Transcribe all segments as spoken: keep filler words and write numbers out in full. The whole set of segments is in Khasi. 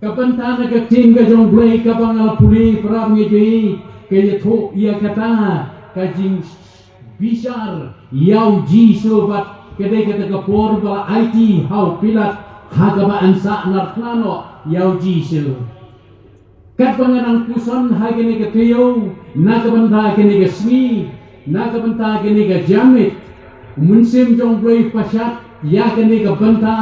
Ka bynta na ka ktien ka jong U Blei kaba nga la pule para bangeit, ka ïathuh ïa kata ka jingbishar ïa U Jisu bad ka dei kata ka por ba la aiti ha u Pilat ha kaba yn sah narphna noh ïa U Jisu. Katba nga nang puson ha kane ka taïew, na ka bynta kane ka sngi, na ka bynta kane ka janmiet, u Mynsiem jong U Blei u pynshad ïa kane ka bynta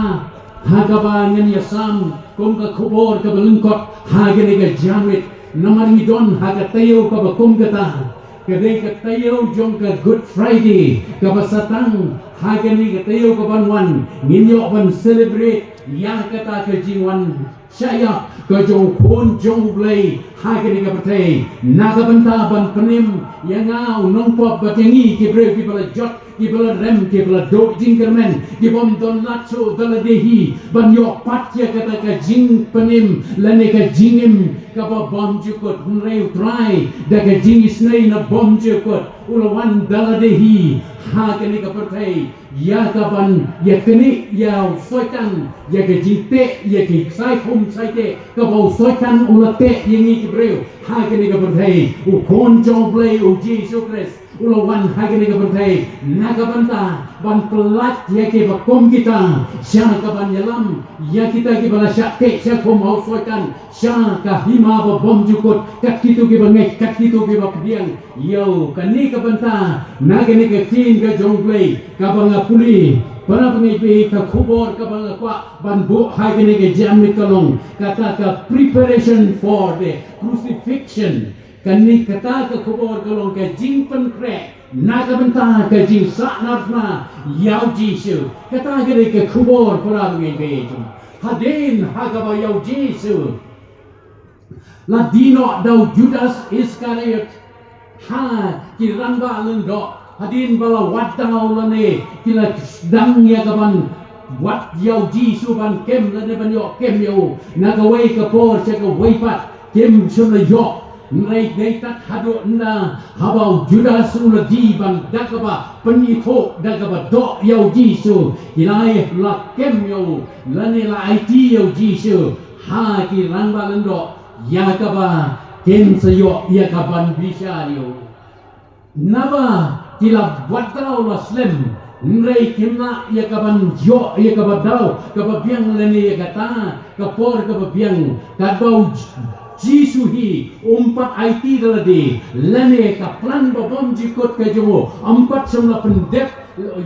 ha kaba ngan ïasam kum ka khubor kaba lyngkot ha kane ka janmiet. Namar ngi don ha ka taïew kaba kum kata, ka dei ka taïew jong ka Good Friday kaba sa tang ha kane ka taïew kaban wan, ngin ïoh ban celebrate ïa kata ka jingwan shah ïap ka jong u Khun jong U Blei ha kane ka pyrthei, na ka bynta ban pynim ïa nga u nongpop bad ïa ngi ki briew kiba la jot, kiba la rem, kiba la duh jingkyrmen, ki bym don lad shuh da lade hi ban ïoh pat ïa kata ka jingpynim lane ka jingim kaba bymjukut. Hynrei U Trai da ka jingisynei na bymjukut u la wan da lade hi ha kane ka pyrthei ïa kaban ïa kane ïa u Soitan, ïa ka jingteh, ïa ki ksai khum ksai teh kaba u Soitan u la teh ïa ngi ki briew ha kane ka pyrthei. U Khun jong U Blei, U Jisu Khrist, u la wan ha kane ka pyrthei na ka bynta ban pyllait ïa kiba kum kita, sha kaban ïalam ïa kita kiba la shah teh shah khum ha u Soitan, sha ka hima ba bymjukut, kat kito kiba ngeit, kat kito kiba pdiang ïa u. Kane ka bynta na kane ka ktien ka jong U Blei kaba nga pule, para bangeit, ka khubor kaba nga kwah ban buh ha kane ka janmiet ka long kata ka preparation for the crucifixion. Kane kata ka khubor ka long ka jingpynkhreh na ka bynta ka jingsah narphna ïa U Jisu. Kata ka dei ka khubor para bangeit. Hadien ha kaba ïa U Jisu la die noh da u Judas Iskariot ha ki rangbah lyngdoh, hadien ba la wad daw lane ki la sdang ïa kaban wad ïa U Jisu ban kem lane ban ïoh kem ïa u na kawei ka por sha kawei pat, kim shym la ïoh. Hynrei dei tat haduh ynda haba u Judas u la die ban da kaba pynithuh, da kaba doh ïa U Jisu, ki la ïa la kem ïa u lane la aiti ïa U Jisu ha ki rangbah lyngdoh ïa kaba kin sa ïoh ïa kaban bishar ïa u. Naba ki la wad daw la slem, hynrei kim lah ïa kaban ïoh ïa kaba daw kaba biang lane ïa kata ka por kaba biang, katba u Jisu hi um pat aiti da lade lane ka plan ba bymjukut ka jong u um pat shym la pyndep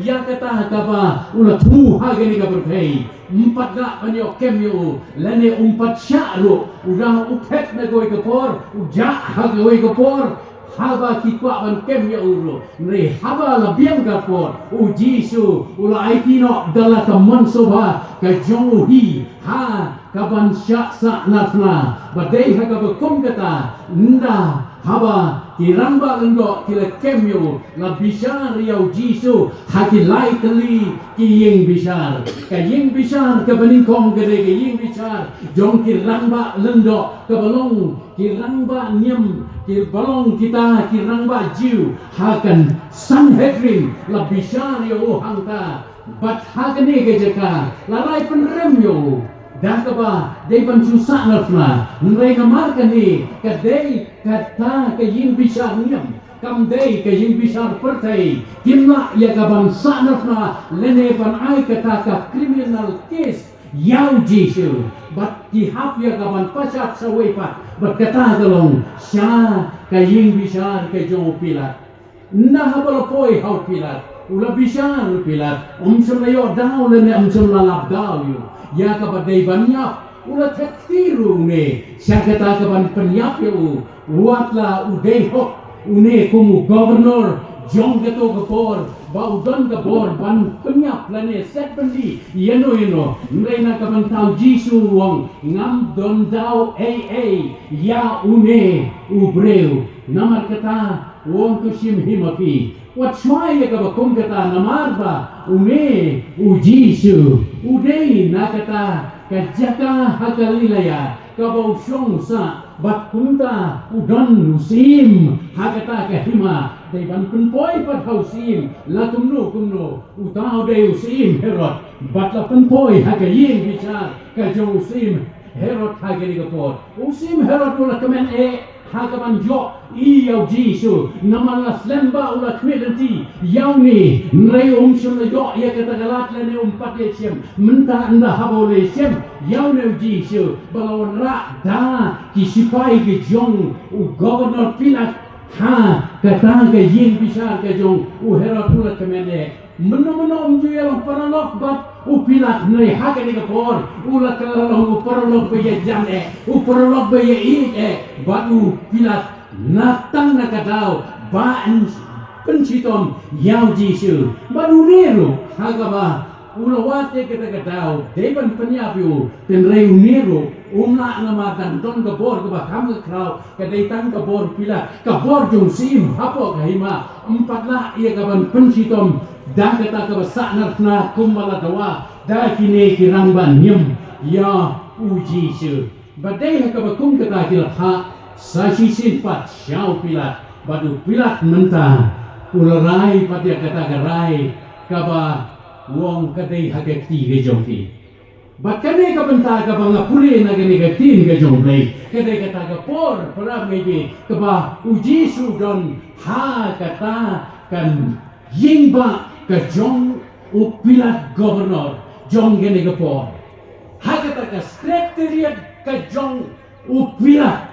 ïa kata kaba u la thmu ha kane ka pyrthei. Um pat lah ban ïoh kem ïa u lane um pat shah ruh, u dang u phet na kawei ka por, u jah ha kawei ka por, haba ki kwah ban kem ïa u ruh. Hynrei haba la biang ka por, U Jisu u la aiti noh da la ka mon sngewbha ka jong u hi ha kaban shah sah narphna. Ba dei ha kaba kum kata, ynda haba ki rangbah lyngdoh ki la kem ïa u, la bishar ïa U Jisu ha ki lai tylli ki ïing bishar. Ka ïing bishar kaba nyngkong ka dei ka ïing bishar jong ki rangbah lyngdoh, kaba long ki rangbah niam, kiba long kita ki rangbah Jiw ha ka Sanhedrin, la bishar ïa u hangta. Bad ha kane ka jaka la rai pynrem ïa u da kaba dei ban shu sah narphna. Hynrei namar kane ka dei kata ka ïing bishar niam, kam dei ka ïing bishar pyrthei, kim lah ïa kaban sah narphna lane ban ai kata ka criminal case ïa U Jisu. Bad ki hap ïa kaban pynshad sa wei pat, bad kata ka long sha ka ïing bishar ka jong u Pilat. Ynda haba la poi ha u Pilat, u la bishar u Pilat, um shym la ïoh daw lane um shym la lap daw ïa u ïa kaba dei ban ïap. U la thep kti ruh une sha kata kaban pynïap ïa u, wat la u dei hok une kum u governor jong kato ka por, ba u don ka bor ban pynïap lane set byndi ïano ïano. Hynrei na ka bynta U Jisu u ong, ngam don daw ei ei ïa une u briew. Namar kata u ong, to shim hi ma phi. Wat shuwa ïa kaba kum kata, namar ba une U Jisu u dei na kata ka jaka ha Galilea kaba u shong sah, bad kumta u don u syiem ha kata ka hima. Dei ban pynpoi pat ha u syiem, la kumno kumno, uta u dei u syiem Herod. Bad la pynpoi ha ka ïing bishar ka jong u syiem Herod ha kane ka por. U Syiem Herod u la kmen eh ha ka ban ïohi ïa u Jisu. Namar la slem ba u la khmih lynti ïa une. Hynrei um shym la ïoh ïa kata ka lad lane um pat ïashem. Mynta ynda haba u la ïashem ïa une u Jisu ba la wanrah da ki sipai ki jong u Governor Pilat ha kata ka ïing bishar ka jong u Herod u la kmen eh. Mynno mynno um ju ïa long paralok bad u Pilat, hynrei ha kane ka por u la kylla long u paralok ba ïajan eh, u paralok ba ïaieit eh bad u Pilat. Na tang na ka daw ba yn pynshitom ïa u Jisu bad une ruh ha kaba u la wad ïa kata ka daw dei ban pynïap ïa u, hynrei une ruh um lah, namar dang don ka bor kaba kham ka khraw. Ka dei tang ka bor u Pilat, ka bor jong u syiem hapoh ka hima. Um pat lah ïa ka ban pynshitom da kata kaba sahnarphna kumba la dawa da kine ki rangbah niam ïa u Jisu. Bad dei ha kaba kum kata ki la phah sa shisien pat sha u Pilat. Bad u Pilat mynta u la rai pat ïa kata ka rai kaba u ong ka dei ha ka kti ka jong ki. Bad kane ka bynta kaba nga pule na kane ka ktien ka jong u Blei, ka dei kata ka por, para bangeit, kaba u Jisu u don ha kata ka ïing bah ka jong u Pilat, governor jong kane ka por. Ha kata ka secretariat ka jong u Pilat.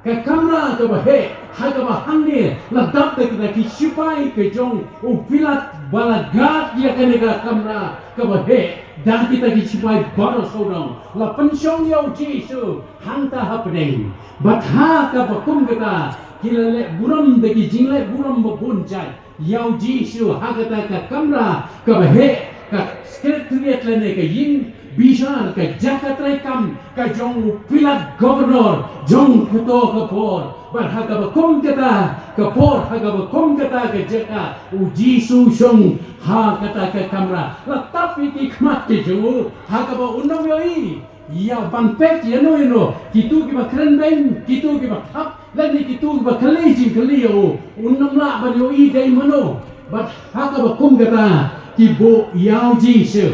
Ka kamra kaba heh, ha kaba hangne la dap da kita ki sipai ka jong u Pilat ba la guard ïa kane ka kamra kaba heh da kita ki sipai baroh sawdong. La pynshong ïa u Jisu hangta hapdeng. Bad ha kaba kum kata ki la leh burom da ki jingleh burom ba bun jait ïa u Jisu ha kata ka kamra kaba heh, ka secretariat lane ka ïing bishar, ka jaka treikam ka jong u Pilat, governor jong kato ka por. Bad ha kaba kum kata ka por, ha kaba kum kata ka jaka, u Jisu u shong ha kata ka kamra. La tap ïa ki khmat ki jong u ha kaba un ym ïohi ïa ban peit ïano ïano, kito kiba kren beiñ, kito kiba thap, lane kito kiba kylli jingkylli ïa u. Un ym lah ban ïohi dei mano. Bad ha kaba kum kata ki buh ïa u Jisu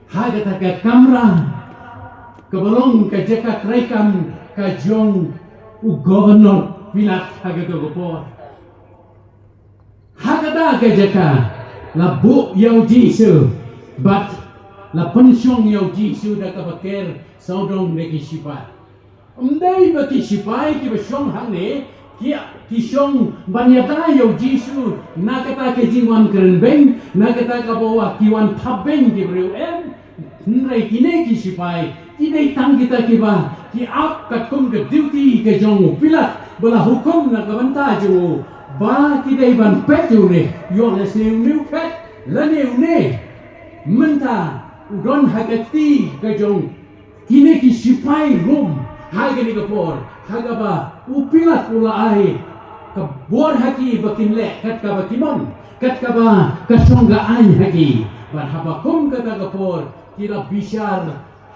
ha kata ka kamra kaba long ka jaka treikam ka jong u governor Pilat ha kato ka por. Ha kata ka jaka la buh ïa u Jisu bad la pynshong ïa u Jisu da kaba ker sawdong da ki sipai. Ym dei ba ki sipai kiba shong hangne ki, ki shong ban ïada ïa u Jisu na kata ka jingwan kren beiñ, na kata kaba wa ki wan thap beiñ ki briew, em. Hynrei kine ki sipai ki dei tang kita kiba ki ap katkum ka duty ka jong u Pilat ba la hukum na ka bynta jong u, ba ki dei ban peit ïa une, ïoh lehse une u phet lane une. Mynta u don ha ka kti ka jong kine ki sipai Rom ha kane ka por, ha kaba u Pilat u la ai ka bor ha ki ba kin leh kat kaba ki mon, kat kaba ka shong ka aiñ ha ki. Bad haba kum kata ka por ki la bishar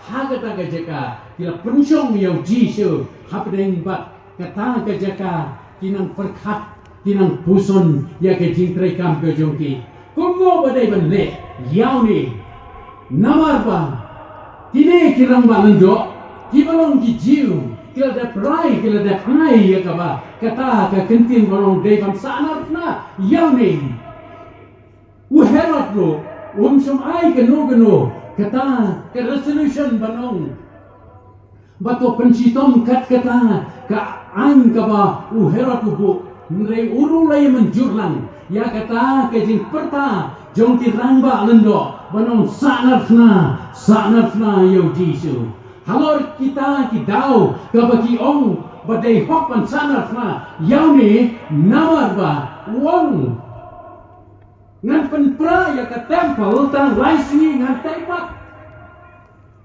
ha kata ka jaka, ki la pynshong ïa u Jisu hapdeng bad kata ka jaka, ki nang pyrkhat, ki nang puson ïa ka jingtreikam ka jong ki. Kumno ba dei ban leh ïa une? Namar ba kine ki rangbah lyngdoh kiba long ki Jiw ki la dep rai, ki la dep ai ïa kaba kata ka kyntien ba long dei ban sahnarphna ïa une. U Herod ruh um shym ai kano kano kata ka resolution ban ong ba to pynshitom kat kata ka aiñ kaba u Herod u buh. Hynrei u ruh u la ïa mynjur lang ïa kata ka jingpyrta jong ki rangbah lyngdoh ban ong, sahnarphna, sahnarphna ïa u Jisu. Halor kita ki daw kaba ki ong ba dei hok ban sahnarphna ïa une, namar ba u ong, ngan pynpra ïa ka temple tang lai sngi ngan tei pat.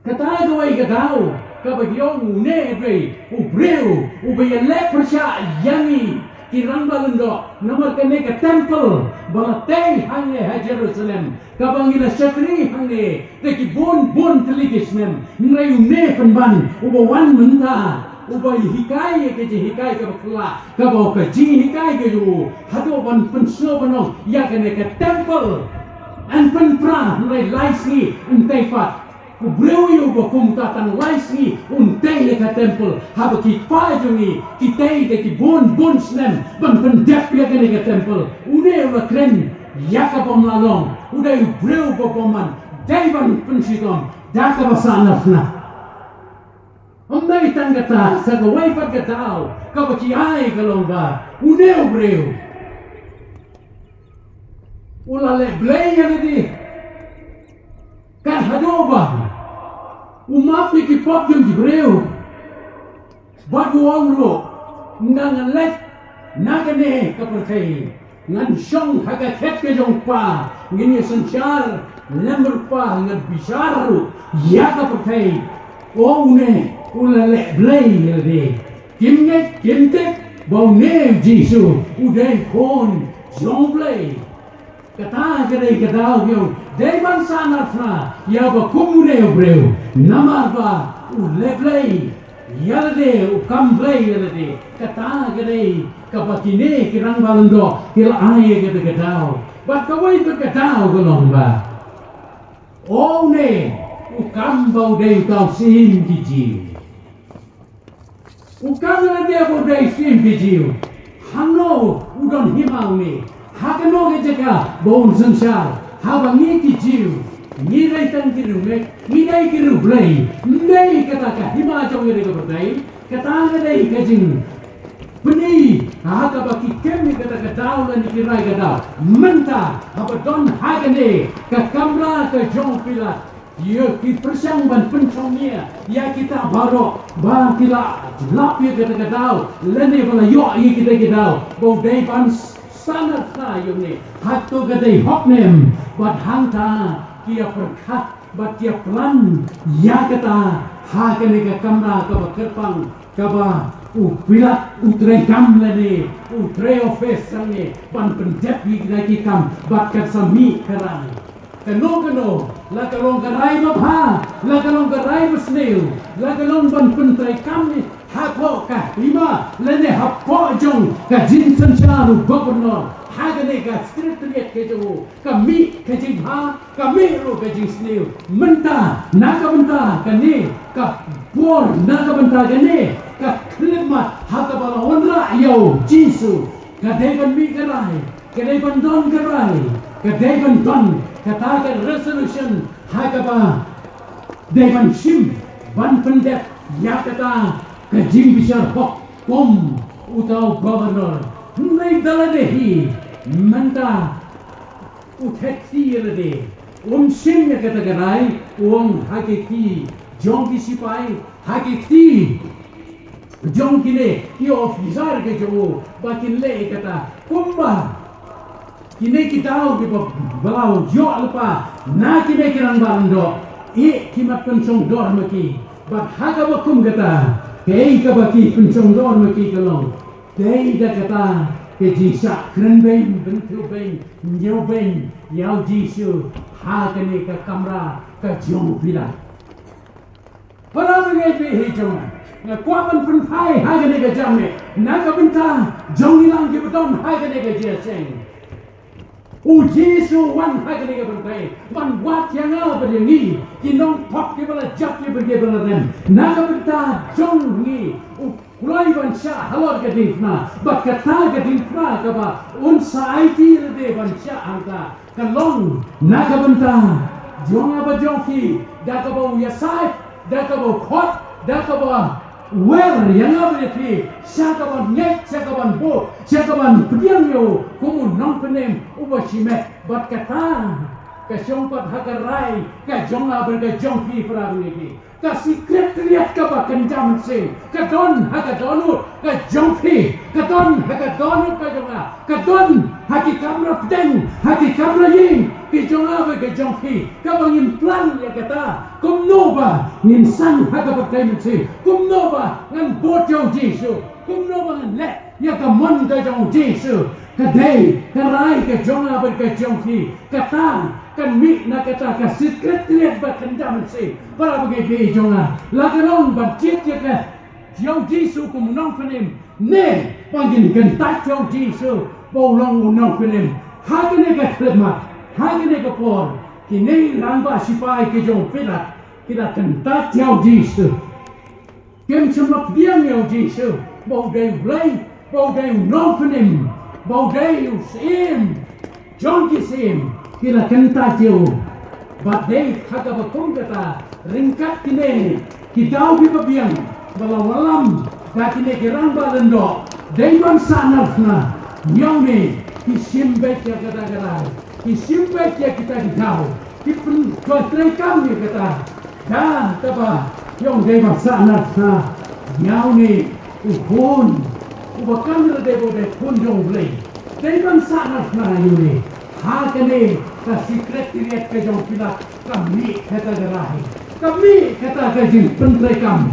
Kata kawei ka daw kaba ki ong, une dei u briew uba ïaleh pyrshah ïa ngi ki rangbah lyngdoh, namar kane ka temple ba la tei hangne ha Jerusalem, kaba ngi la shakri hangne da ki bun bun tylli ki snem. Hynrei une pynban uba wan mynta, uba hikai ïa ka jinghikai kaba khlaiñ, kaba ka jinghikai ka jong u haduh ban pynsngew ban ong ïa kane ka temple yn pynpra, hynrei lai sngi yn tei pat. U briew ïa uba kumta tang lai sngi un tei ïa ka temple, haba ki kpa jong ngi ki tei da ki bun bun snem ban pyndep ïa kane ka temple. Une u la kren ïa ka bym la long, u dei u briew ba bymman, dei ban pynshitom da kaba sahnarphna. Ym dei tang kata, sa kawei pat ka daw kaba ki ai ka long ba une u briew u la leh blei ïa lade. Ka haduh ba u map ïa ki pop jong ki briew. Bad u ong ruh, nga ngan leit na kane ka pyrthei, ngan shong ha ka khet ka jong Kpa, ngan ïa synshar lem bad Kpa, ngan bishar ruh ïa ka pyrthei. O, une u la leh blei ïa lade. Kim ngeit kim tip ba une u Jisu u dei Khun jong u Blei. Kata ka dei ka daw, ïa u dei ban sahnarphna ïa ba kum une u briew, namar ba u leh blei ïa lade, u kam blei ïa lade. Kata ka dei kaba kine ki rangbah lyngdoh ki la ai ïa kata ka daw. Bad kawei pat ka daw ka long ba, o, une u kam ba u dei uta u Syiem ki Jiw. U kam ïa lade ba u dei Syiem ki Jiw. Hangno u don hima une? Ha kano ka jaka ba un synshar? Haba ngi ki Jiw ngi dei tang ki riewngeit, ngi dei ki riewblei. Ym dei kata ka hima jong ngi ha kane ka pyrthei. Kata ka dei ka jingpyni ha kaba ki kem ïa kata ka daw lane ki rai ka daw. Mynta haba don ha kane ka kamra ka jong u Pilat, ïa ki pyrshang ban pynshongnia ïa kita baroh ba ki la lap ïa kata ka daw lane ba la ïoh ïa kita ki daw, ba u dei ban sahnarphna ïa une. Hato ka dei hok ne em? Bad hangta ki ïa pyrkhat bad ki ïa plan ïa kata ha kane ka kamra kaba kyrpang, kaba u Pilat u treikam lane u trei office hangne ban pyndep ïa kita ki kam. Bad kan sa mih ka rai. Kano kano, la ka long ka rai babha, la ka long ka rai basniew, la ka long ban pyntreikam ïa, hapoh ka hima lane hapoh jong ka jingsynshar u governor, ha kane ka secretariat ka jong u, ka mih ka jingbha, ka mih ruh ka jingsniew. Mynta na ka bynta kane ka por, na ka bynta kane ka khyllipmat ha kaba la wanrah ïa u Jisu, ka dei ban mih ka rai, ka dei ban don ka rai, ka dei ban don kata ka resolution ha kaba dei ban shim ban pyndep ïa kata ka jingbishar hok kum uta u governor. Hynrei da lade hi mynta u theh kti ïa lade, um shim ïa kata ka rai, u ong ha ki kti jong ki sipai, ha ki kti jong kine ki officer ki jong u, ba kin leh ïa kata kumba kine ki daw kiba la ïoh lypa na kine ki rangbah lyngdoh, ïeh ki mat pynshongdor ma ki. Bad ha kaba kum kata, kaei kaba ki pynshongdor ma ki ka long, dei da kata ka jingshah kren beiñ, bynthiew beiñ, ñiew beiñ ïa u Jisu ha kane ka kamra ka jong u Pilat. Para bangeit baieit jong nga, nga kwah ban pynphai ha kane ka janmiet na ka bynta jong ngi lang kiba don ha kane ka jingïaseng. U Jisu u wan ha kane ka pyrthei ban wad ïa nga bad ïa ngi ki nongpop kiba la jop ïa pyrthei ba la rem. Na ka bynta jong ngi u kloi ban shah halor ka diengphna, bad kata ka diengphna kaba un sa aiti lade ban shah hangta ka long na ka bynta jong nga bad jong phi, da kaba u ïasaid, da kaba u khot, da kaba u wer ïa nga bad ïa phi sha kaban ngeit, sha kaban buh, sha kaban pdiang ïa u kum u nongpynim uba shimet. Bad kata ka shong pat ha ka rai ka jong nga bad ka jong phi, para bangeit. Ka secretariat kaba kynja mynsiem ka don ha ka dohnud ka jong phi, ka don ha ka dohnud ka jong nga, ka don ha ki kamra pdeng, ha ki kamra ïing ki jong nga bad ka jong phi, kaba ngin plan ïa kata kumno ba ngin san ha ka pyrthei mynsiem, kumno ba ngan bud ïa u Jisu, kumno ba ngan leh ïa ka mon ka jong u Jisu. Ka dei ka rai ka jong nga bad ka jong phi. Kata kan mih na kata ka secretariat ba kynja mynsiem, para bangeit baieit jong nga. La ka long ban jied ïa ka, ïa u Jisu kum u nongpynim, ne ba ngin kyntait ïa u Jisu ba u long u nongpynim. Ha kane ka khyllipmat, ha kane ka por, kine ki rangbah sipai ki jong u Pilat ki la kyntait ïa u Jisu. Kim shym la pdiang ïa u Jisu ba u dei u Blei, ba u dei u nongpynim, ba u dei u Syiem jong ki syiem. Ki la kyntait ïa u. Bad dei ha kaba kum kata, ryngkat kine ki daw kiba biang ba la wallam da kine ki rangbah lyngdoh, dei ban sahnarphna. Ïa une, ki shim beit ïa kata ka rai, ki shim beit ïa kita ki daw, ki pyn, ki treikam ïa kata. Da kaba ïong dei ban sahnarphna ïa une u khun uba kam lade ba u dei khun jong u Blei. Dei ban sahnarphna ïa une. Ha kane ka secretariat ka jong u Pilat ka mih kata ka rai, ka mih kata ka jingpyntreikam.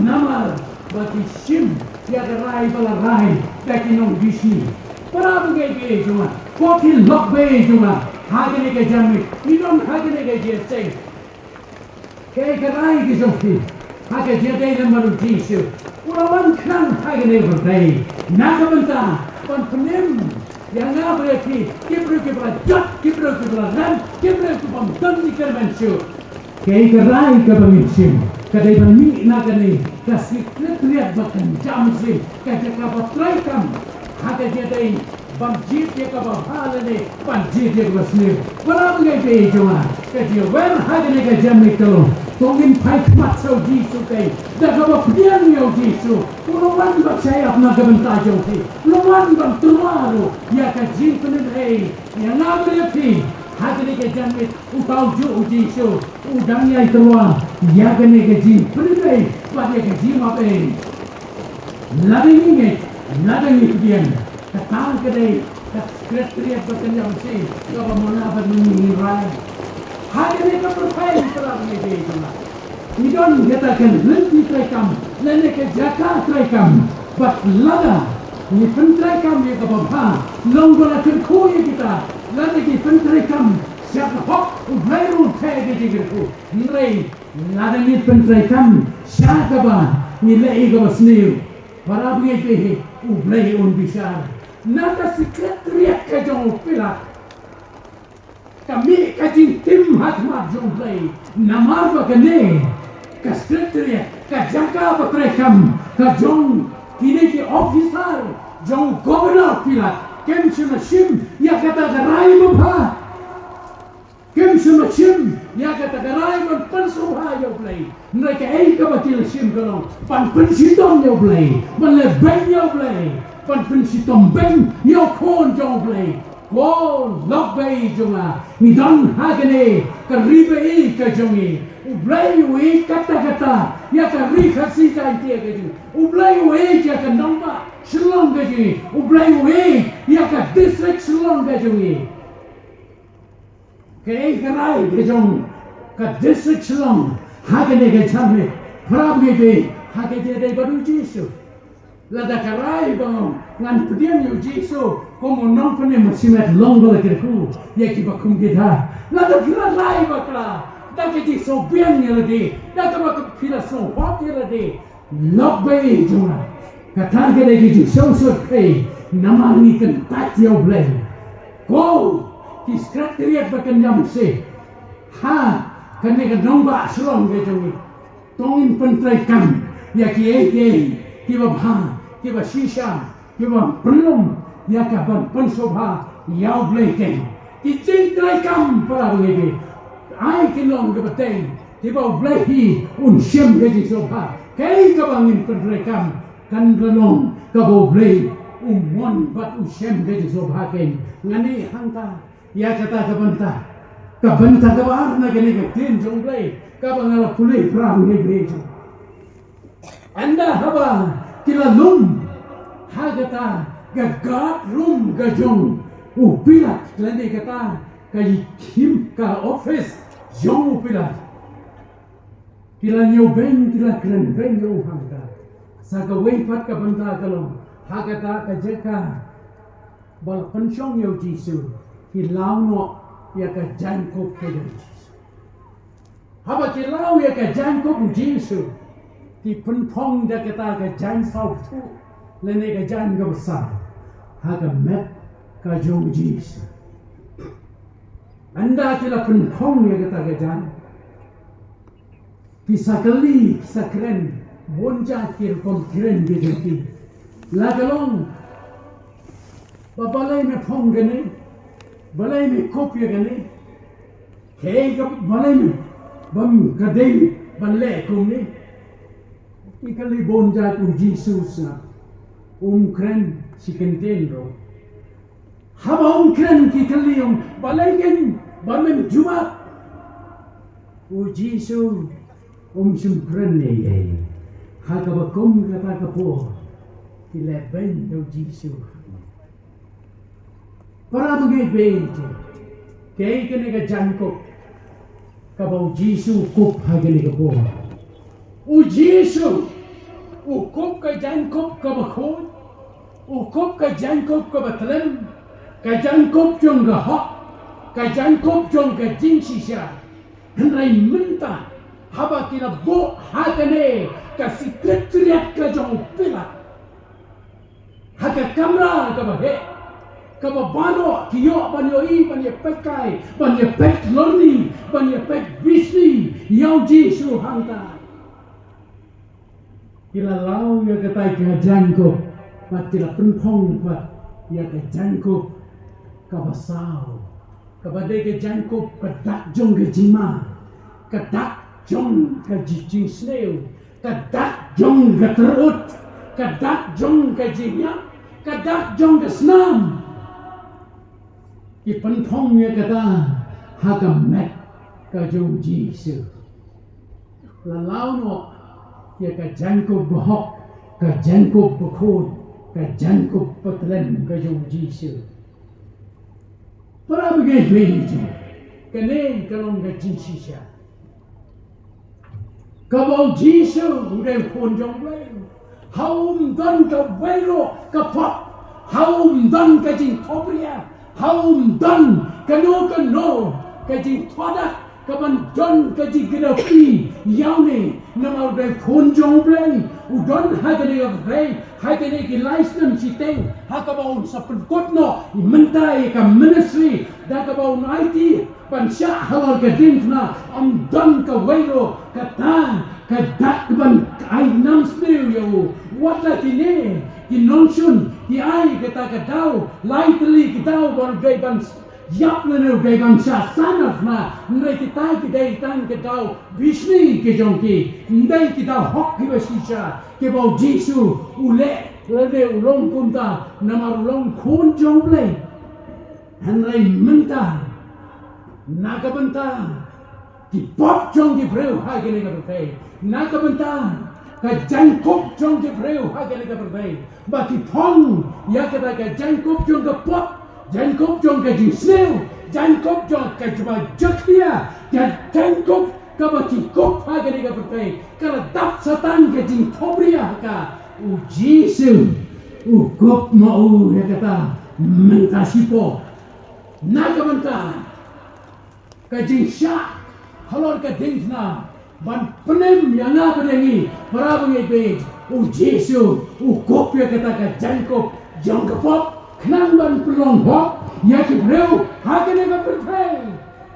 Namar ba ki shim ïa ka rai ba la rai da ki nongbishni. Para bangeit ba ïeit jong nga, ko ki lok ba ïeit jong nga, ha kane ka janmiet ngi don ha kane ka jingïaseng. Kaei ka rai ka jong phi ha ka jingïadei lem bad u Jisu? U la wan khnang ha kane ka pyrthei na ka bynta ban pynim ïa nga bad ïa phi, ki briew kiba la jot, ki briew kiba la rem, ki briew kiba ym don ki kyrmen shuh. Kaei ka rai kaba ngin shim? Ka dei ban mih na kane ka secretariat ba kynjam shisien, ka jaka ba treikam ha ka jingïadei ban jied ïa kaba bha lane ban jied ïa kaba sniew. Para bangeit ba ïeit jong nga, ka jingïawer ha kane ka janmiet ka long, to ngin phai khmat sha u Jisu Khrist da kaba pdiang ïa u Jisu. U la wan ban shah ïap na ka bynta jong phi, u la wan ban tyrwa ruh ïa ka jingpynim ei ïa nga bad ïa phi. Ha kane ka janmiet uta ujuh u Jisu u dang ïai tyrwa ïa kane ka jingpynim ei bad ïa ka jingmap ei. Lada ngi ngeit, lada ngi pdiang, kata ka dei ka secretariat ba kynjam shisien kaba mon la bad ngi rai. Ha kane ka pyrthei, para bangeit ba ïeit jong nga, ngi don kata ka lynti treikam lane ka jaka treikam. Bad lada ngi pyntreikam ïa kaba bha, long ba la kyrkhu ïa kita. Lada ngi pyntreikam sha ka hok, U Blei ruh un theh ïa ka jingkyrkhu. Hynrei lada ngi pyntreikam sha kaba ngi leh ïa kaba sniew, para bangeit ba ïeit, U Blei un bishar. Na ka secretariat ka jong u Pilat ka mih ka jingtim ha khmat jong U Blei. Namar ba kane ka secretariat, ka jaka ba treikam ka jong kine ki officer jong u Governor Pilat, kim shym la shim ïa kata ka rai ba bha. Kim shym la shim ïa kata ka rai ban pynsngewbha ïa U Blei. Hynrei kaei kaba ki la shim ka long ban pynshitom ïa U Blei, ban leh beiñ ïa U Blei, ban pynshitom beiñ ïa u Khun jong U Blei. Ko lok ba ïeit jong nga, ngi don ha kane ka ri ba ïeit ka jong ngi. U Blei u ïeit katta katta ïa ka ri Khasi Jaiñtia ka jong ngi. U Blei u ïeit ïa ka nongbah Shillong ka jong ngi. U Blei u ïeit ïa ka district Shillong ka jong ngi. Kaei ka rai ka jong ka district Shillong ha kane ka janmiet? Para bangeit, ha ka jingïadei bad u Jisu. Lada ka rai ba ngan pdiang ïa u Jisu kum u nongpynim, shimet long ba la kyrkhu ïa kiba kum kita. Lada phi la rai bakla da ka jingsngewbiang ïa lade, da kaba phi la sngewhok ïa lade, lok ba ïeit jong nga, kata ka dei ka jingsngewsut kaei? Namar ngi kyntait ïa U Blei. Ko ki secretariat ba kynjam shisien ha kane ka nongbah Shillong ka jong ngi, to ngin pyntreikam ïa kiei kiei kiba bha, kiba shisha, kiba pynlong ïa ka ban pynsngewbha ïa U Blei keiñ. Ki jingtreikam, para bangeit, ai kin long kiba teng, kiba U Blei hi un shem ka jingsngewbha. Kaei kaba ngin pyntreikam kan long kaba U Blei u mon bad u shem ka jingsngewbha keiñ. Ngan ïeh hangta ïa kata ka bynta, ka bynta kaba ar na kane ka ktien jong U Blei kaba nga la pule, para bangeit. Ynda haba ki la lum ha kata ka guard room ka jong u Pilat, lane kata ka khim, ka office jong u Pilat, ki la ñiewbeiñ, ki la kren beiñ ïa u hangta. Sa kawei pat ka bynta ka long, ha kata ka jaka ba la pynshong ïa u Jisu, ki law noh ïa ka jaiñkup ka jong u Jisu. Haba ki law ïa ka jaiñkup u Jisu, ki pynphong da kata ka jaiñ sawpthuh lane ka jaiñ kaba sar ha ka met ka jong u Jisu. Ynda ki la pynphong ïa kata ka jaiñ, Ki sa kylli, ki sa kren, bun jait ki rukom kren ki jong ki. La ka long, ba balei me phong kane, balei me kup ïa kane, kaei ka balei me, bym ka dei ban leh kumne. Ki kylli bun jait, u Jisu sngap, um kren shi kyntien ruh. Haba um kren ki kylli um, balei kein ba mem jubab? U Jisu um shym kren ei ei. Ha kaba kum kata ka por, ki leh beiñ da u Jisu. Para bangeit baieit, kaei kane ka jaiñkup kaba u Jisu u kup ha kane ka por? U Jisu u kup ka jaiñkup kaba khuid, u kup ka jaiñkup kaba thlem, ka jaiñkup jong ka hok, ka jaiñkup jong ka jingshisha. Hynrei mynta, haba ki la buh ha kane ka secretariat ka jong u Pilat, ha ka kamra kaba heh, kaba baroh ki ïoh ban ïohi, ban ïapeit kai, ban ïapeit lorni, ban ïapeit bishni ïa u Jisu hangta. Ki la law ïa kata ka jaiñkup, bad ki la pynphong pat ïa ka jaiñkup kaba saw, kaba dei ka jaiñkup ka dak jong ka jingma, ka dak jong ka ji-, jingsniew, ka dak jong ka tyrut, ka dak jong ka jingïap, ka dak jong ka snam. Ki pynphong ïa kata ha ka met ka jong u Jisu. La law noh ïa ka jaiñkup bahok, ka jaiñkup bakhuid, ka jaiñkup bathlem ka jong u Jisu. Para bangeit baieit, kane ka long ka jingshisha kaba u Jisu u dei u khun jong u Blei. Ha u ym don kawei ruh ka pop, ha u ym don ka jingthawbria, ha u ym don kano kano ka jingthohdak kaban don ka jingkdew ïa une, namar u dei u khun jong u Blei. U don ha kane ka pyrthei, ha kine ki lai snem shiteng, ha kaba un sa pynkut noh mynta ïa ka ministry, da kaba un aiti ban shah halor ka diengphna. Ym don kawei ruh kata ka dak ban ai nam sniew ïa u. Wat la kine ki nongshun ki ai kata ka daw, lai tylli ki daw ban dei ban ïap lane u dei ban shah san arphna, hynrei kita ki dei tang ki daw bishni ki jong ki, ym dei ki daw hok kiba shisha kiba u Jisu u leh lane u long kumta namar u long khun jong u Blei. Hynrei mynta, na ka bynta ki pop jong ki briew ha kane ka pyrthei, na ka bynta ka jaiñkup jong ki briew ha kane ka pyrthei, ba ki phong ïa kata ka jaiñkup jong ka pop, jaiñkup jong ka jingsniew, jaiñkup jong ka jingma jakhlia, ka jaiñkup kaba ki kup ha kane ka pyrthei, ka la dap Satan ka jingthawbria ha ka. U Jisu u kup ma u ïa kata mynta shipor. Na ka bynta ka jingshah halor ka diengphna ban pynim ïa nga bad ïa ngi, para bangeit baieit, u Jisu u kup ïa kata ka jaiñkup jong ka pop khnang ban pynlong hok ïa ki briew ha kane ka pyrthei.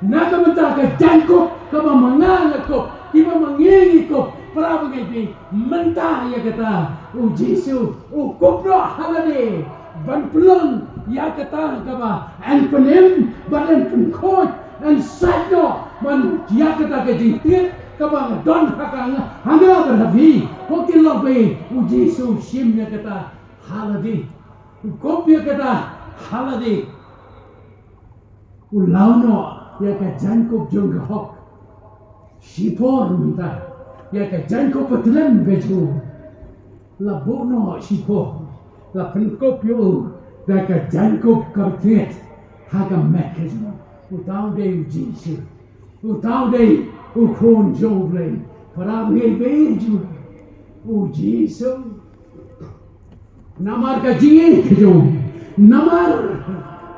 Na ka bynta ka jaiñkup kaba ma nga nga kup, kiba ma ngi ngi kup, para bangeit baieit, mynta ïa kata u Jisu u kup noh ha lade ban pynlong ïa kata kaba yn pynim bad yn pynkhuid, yn sait noh ban ïa kata ka jingtied kaba nga don ha ka nga, ha nga bad ha phi. Ko ki lok baieit, u Jisu u shim ïa kata ha lade, u kup ïa kata ha lade. U law noh ïa ka jaiñkup jong ka hok shipor mynta, ïa ka jaiñkup bathlem ka jong u. La buh noh shipor, la pynkup ïa u da ka jaiñkup ka thied ha ka met ka jong u. Uta u dei u Jisu. Uta u dei u khun jong u Blei. Para bangeit baieit, u Jisu, namar ka jingim ka jong u, namar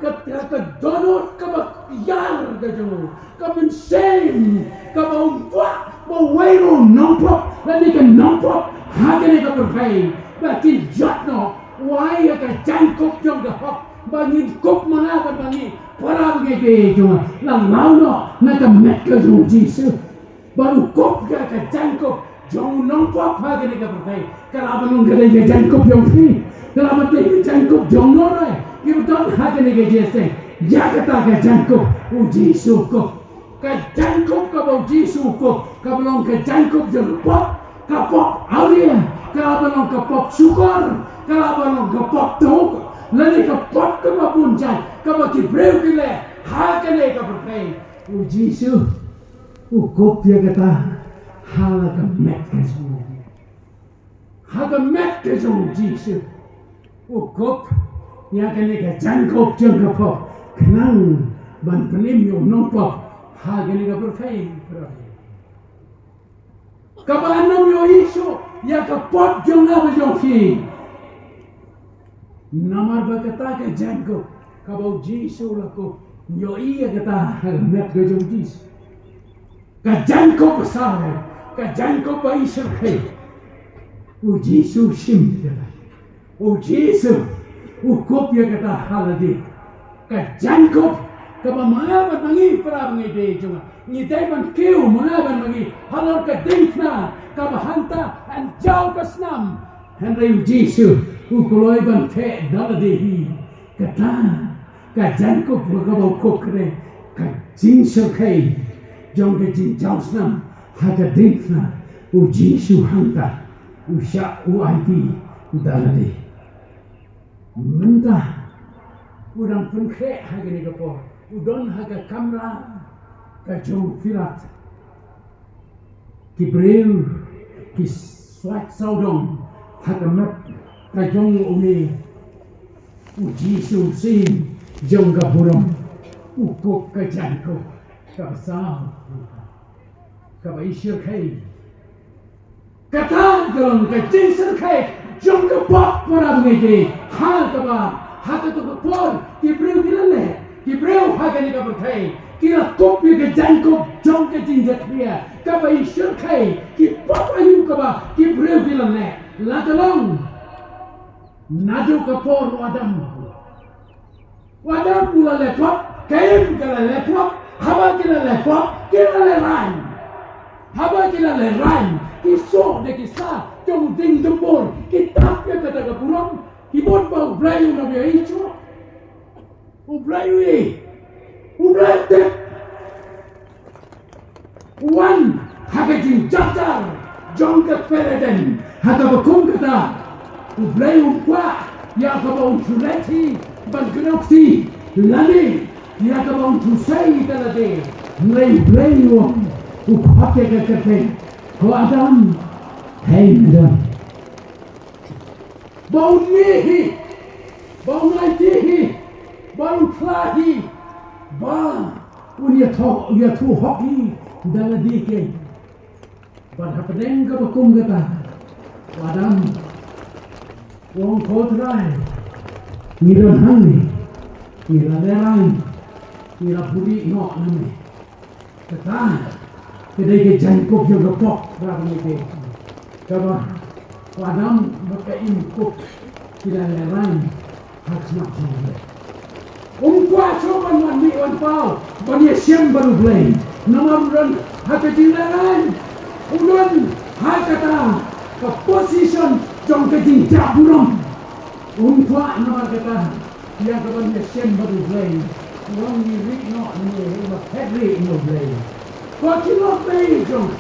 ka, ka, ka dohnud kaba ïar ka jong u, ka mynsiem kaba u kwah ba uwei ruh u nongpop lane ka nongpop ha kane ka pyrthei ba kin jot noh, u ai ïa ka jaiñkup jong ka hok ba ngin kup ma nga bad ma ngi, para bangeit baieit, jong nga. La law noh na ka met ka jong u Jisu. Bad u kup ïa ka jaiñkup jong u nongpop ha kane ka pyrthei. Ka lah ban long ka dei ka jaiñkup jong phi. Ka lah ban dei ka jaiñkup jong nongrai. Kiba don ha kane ka jingïaseng. Ïa kata ka jaiñkup u Jisu u kup. Ka jaiñkup kaba u Jisu u kup kaba long ka jaiñkup jong ka pop. Ka pop awria. Ka lah ban long ka pop shukor. Ka lah ban long ka pop thuk. Lane ka pop kaba bun jait kaba ki briew ki leh ha kane ka pyrthei. U Jisu u kup ïa kata ha la ka met ka jong u. Ha ka met ka jong u Jisu u kup ïa kane ka jaiñkup jong ka pop khnang ban pynim ïa u nongpop ha kane ka pyrthei. Kaba ym ïohi shuh ïa ka pop jong nga bad jong phi. Namar ba kata ka jaiñkup kaba u Jisu u la kup, ïohi ïa kata ha ka met ka jong u Jisu. Ka jaiñkup ba saw, ka jaiñkup ba ishyrkhei. U Jisu u shim ïa kata. U Jisu u kup ïa kata ha lade. Ka jaiñkup kaba ma nga bad ma ngi, para bangeit jong nga, ngi dei ban kiew ma nga bad ma ngi halor ka diengphna kaba hangta yn jaw ka snam. Hynrei u Jisu u kloi ban theh da lade hi. Kata ka jaiñkup kaba u kup, kane ka jingshyrkhei jong ka jingjaw snam ha ka diengphna, u Jisu hangta u shah u aiti da lade. Mynta u dang pynkhreh ha kane ka por, u don ha ka kamra ka jong u Pilat. Ki briew ki swait sawdong ha ka met ka jong une u Jisu, u Syiem jong ka burom. U kup ka jaiñkup kaba saw, kaba ishyrkhei. Kata ka long ka jingshyrkhei jong ka pop, para bangeit. Ha kaba ha kato ka por ki briew ki la leh, ki briew ha kane ka pyrthei ki la kup ïa ka jaiñkup jong ka jingjakhlia kaba ishyrkhei. Ki pop aïu kaba ki briew ki la leh? La ka long naduh ka por u Adam. U Adam u la leh pop, Kain ka la leh pop, Haba ki la leh pop, ki la lehraiñ. Haba ki la lehraiñ, ki soh da ki sah jong u dieng dumbur, ki tap ïa kata ka burom, ki bud ba U Blei un ym ïohi shuh. U Blei u ïohi, U Blei u tip. U wan ha ka jingjynjar jong ka kper Eden, ha kaba kum kata U Blei um kwah ïa kaba un shu leit hi ban kynnoh kti lane ïa kaba un shu sei da lade. Hynrei U Blei u ong, u khot ïa ka kyrteng, ko Adam, hei me don. Ba un mih hi, ba un aiti hi, ba un phla hi, ba un ïathuh, ïathuh hok hi da lade keiñ. Bad hapdeng kaba kum kata, u Adam u ong, ko Trai, ngi don hangne, ngi la lehraiñ, ngi la buhrieh noh na me. Kata ka dei ka jaiñkup jong ka pop, para bangeit. Kaba u Adam bad ka Im u kup, ki la lehraiñ ha khmat jong U Blei. Um kwah shuh ban wan mih wan paw ban ïashem bad U Blei, namar u don ha ka jinglehraiñ, u don ha kata ka position jong ka jingjah burom. Um kwah namar kata ïa ka ban ïashem bad U Blei. U ong, ngi rieh noh na me, u ong, phet rieh na U Blei. Ko ki lok Blei jong,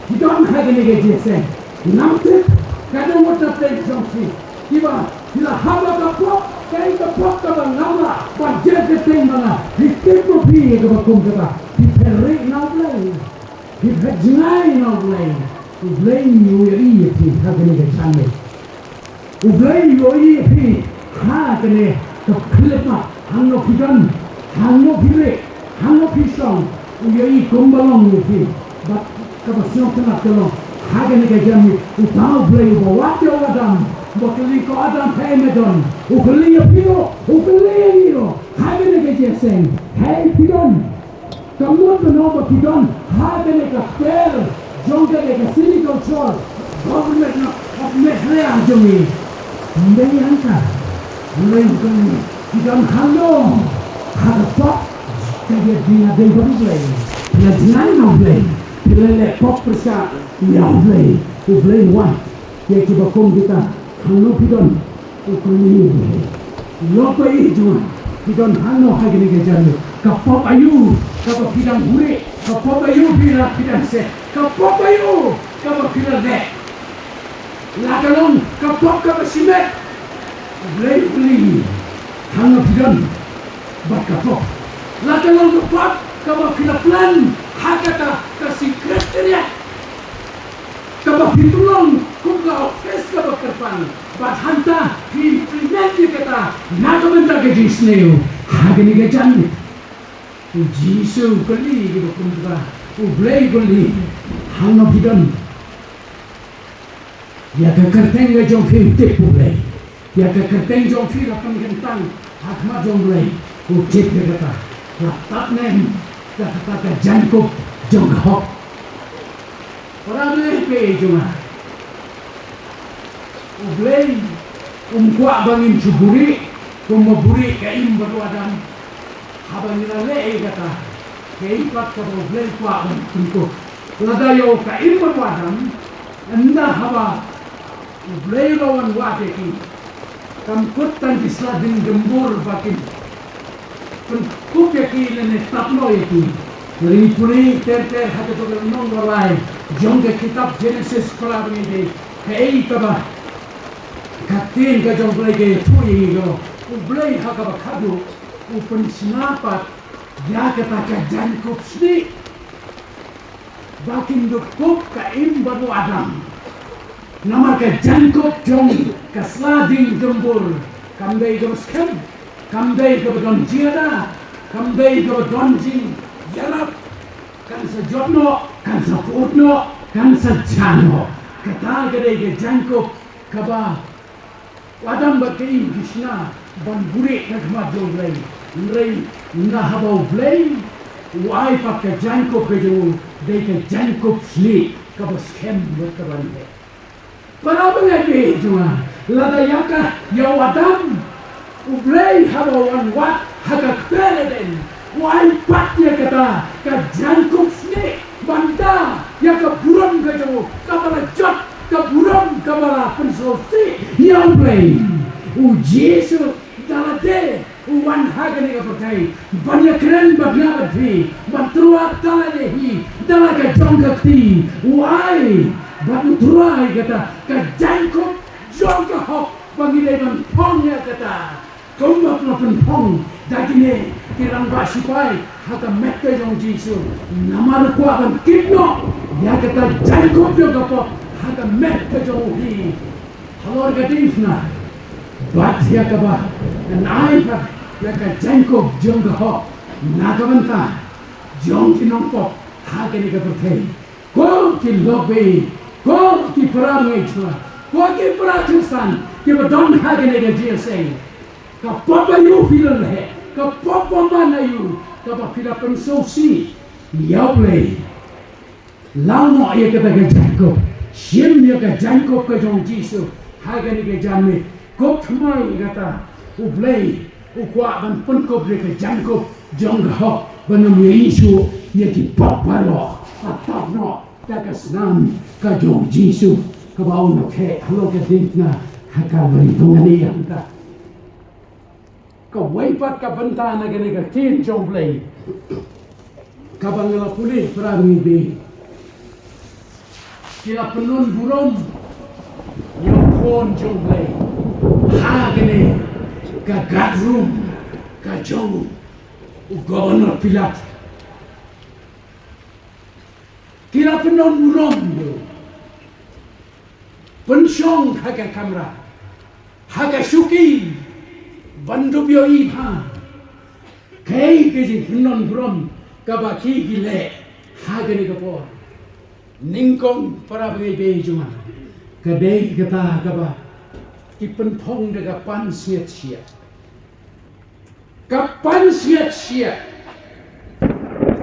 ki don ha kane ka jingïaseng. Ngam tip ka don wat na pdeng jong phi, kiba phi la hap ïa ka pop, kaei ka pop kaba ngam lah ban jer kyrteng ma nga. Phi tip ma phi ïa kaba kum kata, phi phet rieh na U Blei. Phi phet jngai na U Blei. U Blei u ïohi ïa phi ha kane ka janmiet. U Blei u ïohi ïa phi ha kane ka khyllipmat, hangno phi don, hangno phi rieh, hangno phi shong. U ïohi kumba long ïa phi. Bad kaba sngewtynnat ka long, ha kane ka janmiet, uta U Blei uba wad ïa u Adam, uba kylli, ko Adam, hei me don, u kylli ïa phi ruh, u kylli ïa ngi ruh ha kane ka jingïaseng, hei phi don? Ka mut ba nong ba phi don ha kane ka kper jong kane ka City Council, Government of Meghalaya jong ngi? Ym dei hangta. Ym dei hangta. Phi don hangno? Ha ka pop ka jingïadei bad U Blei. Phi la jngai na U Blei. Phi la leh pop pyrshah ïa U Blei, U Blei u wad ïa kiba kum kita. Hangno phi don? U kylli U Blei. Ïoh ba i jong nga, phi don hangno ha kane ka janmiet? Ka pop aïu kaba phi dang buhrieh? Ka pop aïu phi la, phi dang seh? Ka pop aïu kaba phi la leh? La ka long ka pop kaba shimet? U Blei u kylli, hangno phi don bad ka pop? La ka long ka pop kaba phi la plan ha kata ka secretariat kaba phi pynlong kum ka office kaba kyrpang, bad hangta phi implement ïa kata na ka bynta ka jingsniew ha kane ka janmiet. U Jisu u kylli kiba kum kata, U Blei u kylli, hangno phi don? Ïa ka kyrteng ka jong phi u tip U Blei. Ïa ka kyrteng jong phi la pynkyntang ha khmat jong U Blei, u tip ïa kata. La tap nem da kata ka jaiñkup jong ka hok. Para bangeit jong nga, U Blei um kwah ba ngin shu buhrieh kumba buhrieh ka Im bad u Adam. Haba ngi la leh ïa kata, kaei pat kaba U Blei u kwah ban pynkup? Lada ïa ka Im bad u Adam, ynda haba U Blei u la wan wad ïa ki, kam kut tang ki sla dieng jymbur ba kin pynkup ïa ki lane tap noh ïa ki. Lada ngi pule ter ter ha kato ka lynnong ba lai jong ka kitab Jenesis, para bangeit, kaei kaba ka ktien ka jong U Blei ka ïathuh ïa ngi, ka long U Blei ha kaba khatduh u pynshna pat ïa kata ka jaiñkup snieh ba kin da kup ka Im bad u Adam. Namar ka jaiñkup jong ka sla dieng jymbur kam dei kaba skhem, kam dei kaba don jingïada, kam dei kaba don jingïarap. Kan sa jot noh, kan sa pyut noh, kan sa jah noh. Kata ka dei ka jaiñkup kaba u Adam bad ka Im ki shna ban buhrieh na khmat jong U Blei. Hynrei ynda haba U Blei u ai pat ka jaiñkup ka jong u, dei ka jaiñkup snieh kaba skhem bad kaba nyngkong. Para bangeit jong nga, lada ïa ka, ïa u Adam, U Blei haba u wan wad ha ka kper Eden, u ai pat ïa kata ka jaiñkup snieh, ban da ïa ka burom ka jong u kaba la jot, ka burom kaba la pynsngewsih ïa U Blei. U Jisu da lade u wan ha kane ka pyrthei ban ïakren bad nga bad phi, ban tyrwa tala ïa hi da la ka jong ka kti. U ai bad u tyrwa ïa kata ka jaiñkup jong ka hok ba ngi dei ban phong ïa kata. Kumba la pynphong da kine ki rangbah sipai ha ka met ka jong U Jisu, namar u kwah ban kit noh ïa kata jaiñkup jong ka pop ha ka met ka jong u hi. Halor ka diengphna, bad ïa kaba ngan ai pat ïa ka jaiñkup jong ka hok na ka bynta jong ki nongpop ha kane ka pyrthei. Ko ki lok baieit, ko ki para bangeit jong nga, ko ki para Khristan kiba don ha kane ka G S A, ka pop aïu phi la leh, ka pop bymman aïu kaba phi la pynsngewsih ïa U Blei? Law noh ïa kata ka jaiñkup, shim ïa ka jaiñkup ka jong U Jisu ha kane ka janmiet. Kup thymmai ïa kata, U Blei u kwah ban pynkup ïa ka jaiñkup jong ka hok ban ym ïa-issue ïa ki pop baroh. Tap noh da ka snam ka jong U Jisu kaba un ïakhih halor ka diengphna ha Kalbari. To ngin ïa kata. Kawei pat ka bynta na kane ka ktien jong U Blei kaba nga la pule, para bangeit, ki la pynlong burom ïa u khun jong U Blei ha kane ka guard room ka jong u Governor Pilat. Ki la pynlong burom ïa u. Pynshong ha ka kamra, ha ka shuki, ban dup ïohi bha kaei ka jingpynlong burom kaba ki, ki leh ha kane ka por. Nyngkong, para bangeit jong nga, ka dei kata kaba ki pynphong da ka pansngiat shiah. Ka pansngiat shiah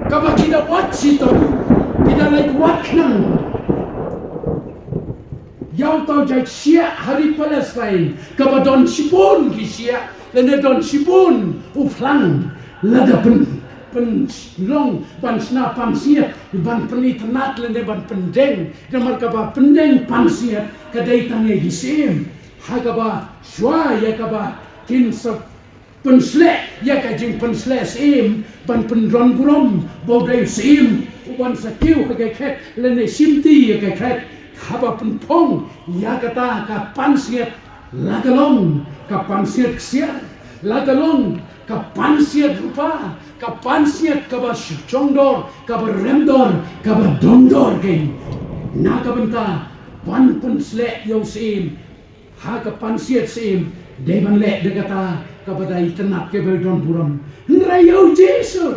kaba ki da wad shitom, ki da leit wad khnang ïa uta u jait shiah ha ri Palestine kaba don shibun ki shiah lane don shibun u phlang. Lada pyn, pynlong ban shna pansngiat, ban pynitynnad lane ban pyndeng. Namar kaba pyndeng pansngiat ka dei tang ïa ki syiem. Ha kaba shuwa ïa kaba kin sa pynsleh ïa ka jingpynsleh syiem, ban pyndon burom ba u dei syiem uban sa kiew ha ka khet lane shimti ïa ka khet. Haba pynphong ïa kata ka pansngiat, la ka long ka pansngiat ksiar, la ka long ka pansngiat rupa, ka pansngiat kaba shongdor, kaba remdor, kaba dongdor keiñ. Na ka bynta ban pynsleh ïa u syiem ha ka pansngiat syiem, dei ban leh da kata kaba dei tynnad kaba don burom. Hynrei ïa u Jisu,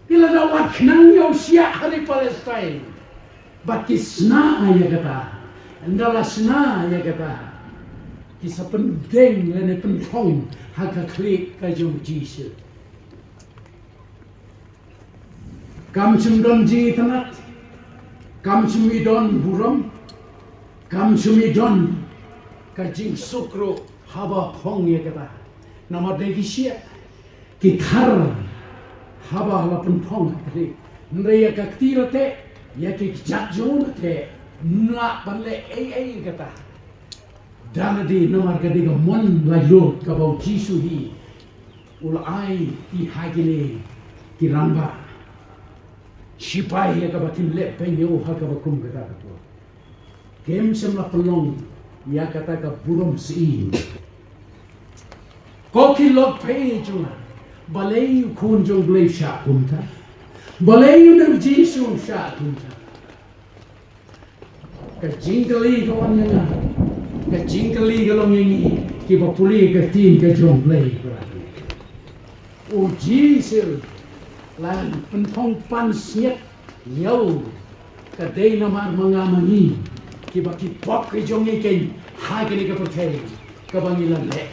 ki la da wad khnang ïa u shiah ha ri Palestine. Bad ki shna ïa kata. Ynda la shna ïa kata, ki sa pyndeng lane pynphong ha ka khlieh ka jong u Jisu. Kam shym don jingitynnad, kam shym i don burom, kam shym i don ka jingsuk ruh haba phong ïa kata. Namar dei ki shiah, ki thar haba la pynphong ha ka khlieh. Hynrei ïa ka kti la teh, ïa ki kjat jong u la teh, ym lah ban leh ei ei ïa kata. Da lade namar ka dei ka mon laitluid kaba u Jisu hi u la ai ïa kine ki rangbah shipai ïa kaba kin leh beiñ ïa u ha kaba kum kata ka por. Kim shym la pynlong ïa kata ka burom syiem. Ko ki lok phi jong nga, balei u Khun jong u Blei u shah kumta? Balei une u Jisu u shah kumta? Ka jingkylli ka wan ïa nga, ka jingkylli ka long ïa ngi kiba pule ka ktien ka jong u Blei. U Jisu la pynphong pansngiat ïa u, ka dei namar ma nga ma ngi, kiba ki pop ka jong ngi keiñ ha kane ka pyrthei kaba ngi la leh.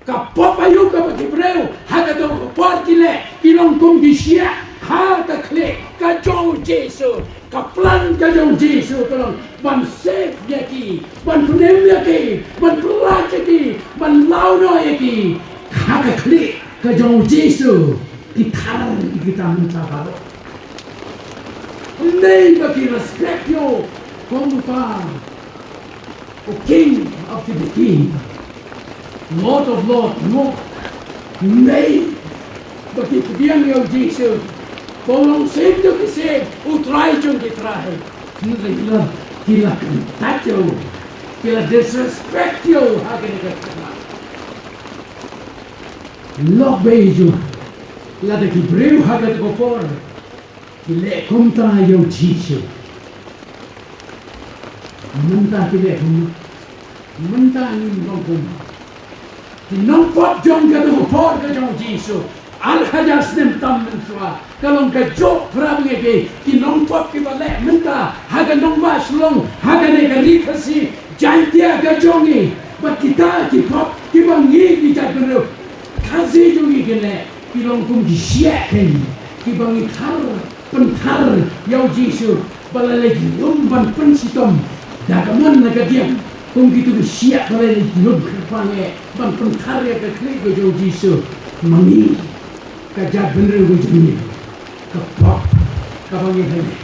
Ka pop aïu kaba ki briew ha kato ka por ki leh, ki long kum ki shiah ha ka khlieh ka jong u Jisu. Ka plan ka jong u Jisu ka long ban save ïa ki, ban pynim ïa ki, ban pynlait ïa ki, ban law noh ïa ki. Ha ka khlieh ka jong u Jisu ki thar ïa kita mynta baroh. Ym dei ba ki respect ïa u kum uta u King of the King, Lord of Lords, mo. Ym dei ba ki pdiang ïa u Jisu ba u long Syiem jong ki syiem, u Trai jong ki trai. Hynrei ki la, ki la kyntait ïa u, ki la disrespect ïa u ha kane ka khmat. Lok bei jong nga, lada ki briew ha kato ka por ki leh kumta ïa u Jisu, mynta ki leh kumno? Mynta ngin long kumno? Ki nongpop jong kato ka por ka jong u Jisu, ar hajar snem tam mynshuwa, ka long kajuh, para bangeit, ki nongpop kiba leh mynta ha ka nongbah Shillong, ha kane ka ri Khasi Jaiñtia ka jong ngi, bad kita ki pop kiba ngi ki jaitbynriew Khasi jong ngi kin leh, ki long kum ki shiah keiñ kiba ngi thar, pynthar ïa u Jisu, ba la leit lum ban pynshitom da ka mon na ka diang, kum kito ki shiah ba la leit lum kyrpang eh ban pynthar ïa ka khlieh ka jong u Jisu. Ma ngi, ka jaitbynriew ka jong ngi, ka pop kaba ngi la leh,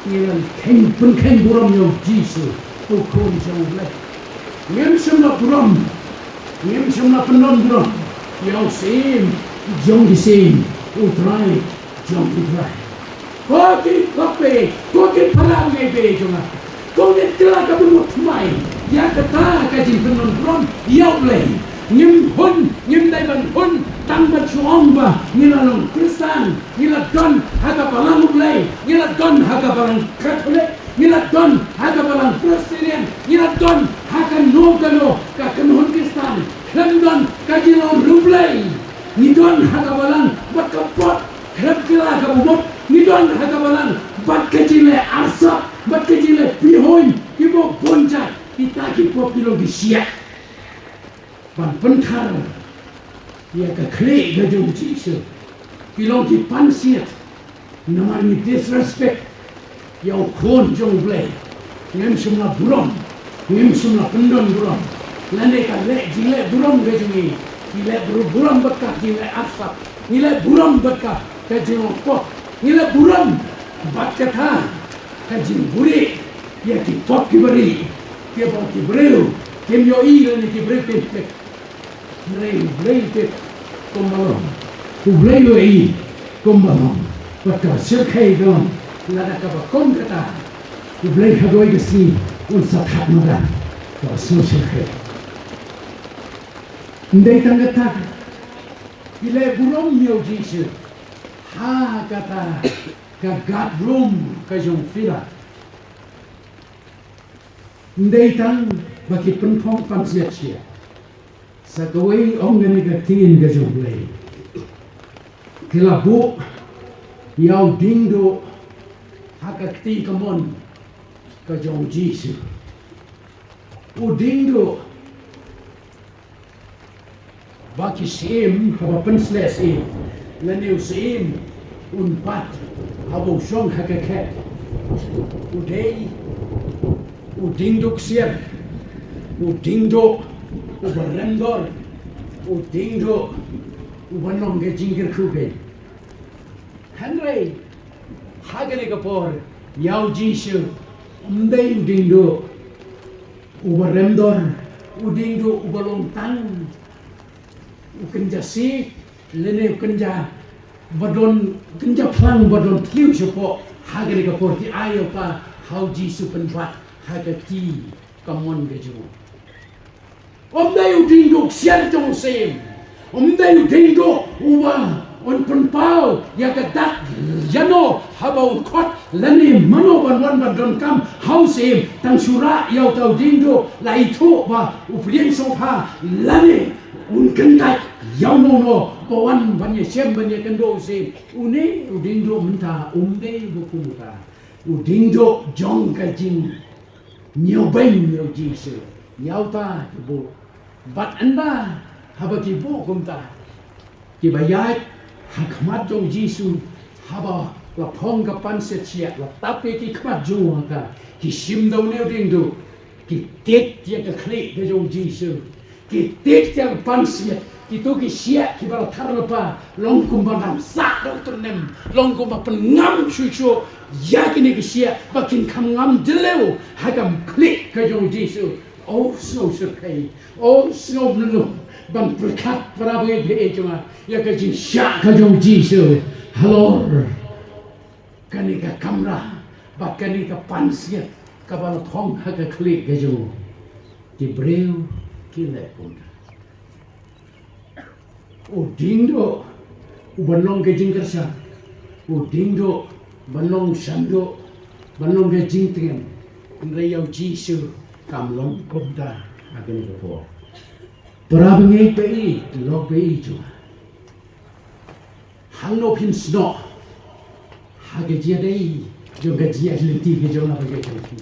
ngi la kheiñ, pynkheiñ burom ïa u Jisu, u Khun jong u Blei. Ngim shym la burom, ngim shym la pyndon burom ïa u Syiem jong ki syiem, u Trai jong ki trai. Ko ki lok bei, ko ki para bangeit bei jong nga, ko ngin kylla ka bynmut thymmai ïa kata ka jingpyndon burom ïa u Blei. Ngim hun, ngim dei ban hun tang ban shu ong ba ngi la long Khristan, ngi la don ha ka Balang u Blei, ngi la don ha ka Balang Katholik, ngi la don ha ka Balang Presbyterian, ngi la don ha kano kano ka kynhun Khristan. Khlem don ka jinglong riewblei, ngi don ha ka Balang bad ka pop. Khlem kylla kaba mut, ngi don ha ka Balang bad ka jingleh arsap bad ka jingleh pihuiñ kiba bun jait. Kita ki pop ki long ki shiah ban pynthar ïa ka khlieh ka jong u Jisu. Ki long ki pansngiat namar ngi disrespect ïa u Khun jong u Blei. Ngim shym la burom, ngim shym la pyndon burom. Lane ka leh jingleh burom ka jong ngi Ngi leh burom bad ka jingleh arsap. Ngi leh burom bad ka, ka jinglong pop. Ngi leh burom bad kata ka jingbuhrieh ïa ki pop ki bari. Kiba ki briew kim ïohi lane ki briew kim tip. Hynrei U Blei u tip kumba long. U Blei u ïohi kumba long. Bad kaba shyrkhei ka long, lada kaba kum kata, U Blei ha kawei ka sngi un sa thad madan. Kaba sngewshyrkhei. Ym dei tang kata, ki leh burom ïa U Jisu ha kata ka guard room ka jong u Pilat. Ym dei tang ba ki pynphong pansngiat sha, sa kawei, ong kane ka ktien ka jong U Blei, ki la buh ïa u diengduh ha ka kti kamon ka jong U Jisu. U diengduh ba ki syiem haba pynsleh syiem, lane u syiem un pat haba u shong ha ka khet, u dei u diengduh ksiar, u diengduh uba remdor, u diengduh uba long ka jingkyrkhu kein. Hynrei ha kane ka por, ïa U Jisu, ym dei u diengduh uba remdor, u diengduh uba long tang u kynja siej, lane u kynja ba don, kynja phlang ba don thliew shapoh. Ha kane ka por ki ai ïa uta ha U Jisu, pynbat ha ka kti kamon ka jong u. Ym dei u diengduh ksiar jong u syiem. Ym dei u diengduh uba un pynpaw ïa ka dak ïano haba un khot lane mano ban wan ban donkam ha u syiem. Tang shu rah ïa uta u diengduh, la ithuh ba u pdiang sngewbha lane un kyntait ïa uno uno ba wan ban ïashem ban ïakynduh u syiem. Une u diengduh mynta um dei ba kum uta. U diengduh jong ka jing ñiewbeiñ ïa U Jisu, ïa uta ki buh. Bad ynda haba ki buh kumta, kiba ïaid ha khmat jong U Jisu, haba la phong ka pansngiat sha, la tap ïa ki khmat jong u ha ka, ki shim da une u diengduh, ki tied ïa ka khlieh ka jong U Jisu. Ki tied ïa ka pansngiat, kito ki shiah kiba la thar lypa, long kumba dang sah da u tyrnem, long kumba pynngam shuh shuh ïa kine ki shiah ba kin kham ngam jylliew ha ka khlieh ka jong U Jisu. O sngewshyrkhei, o sngewbha ban pyrkhat, para bangeit baieit jong nga, ïa ka jingshah ka jong U Jisu halor kane ka kamra, bad kane ka pansngiat kaba la phong ha ka khlieh ka jong u. Ki briew ki leh kumta. U diengduh uban long ka jingkyrshan, u diengduh ban long shanduh, ban long ka jingtngen. Hynrei ïa U Jisu kam long kumta ha kane ka por. Para bangeit baieit, lok baieit jong nga, hangno phin snoh ha ka jingïadei jong ka jingïaid lynti ka jong nga bad ka jong phi?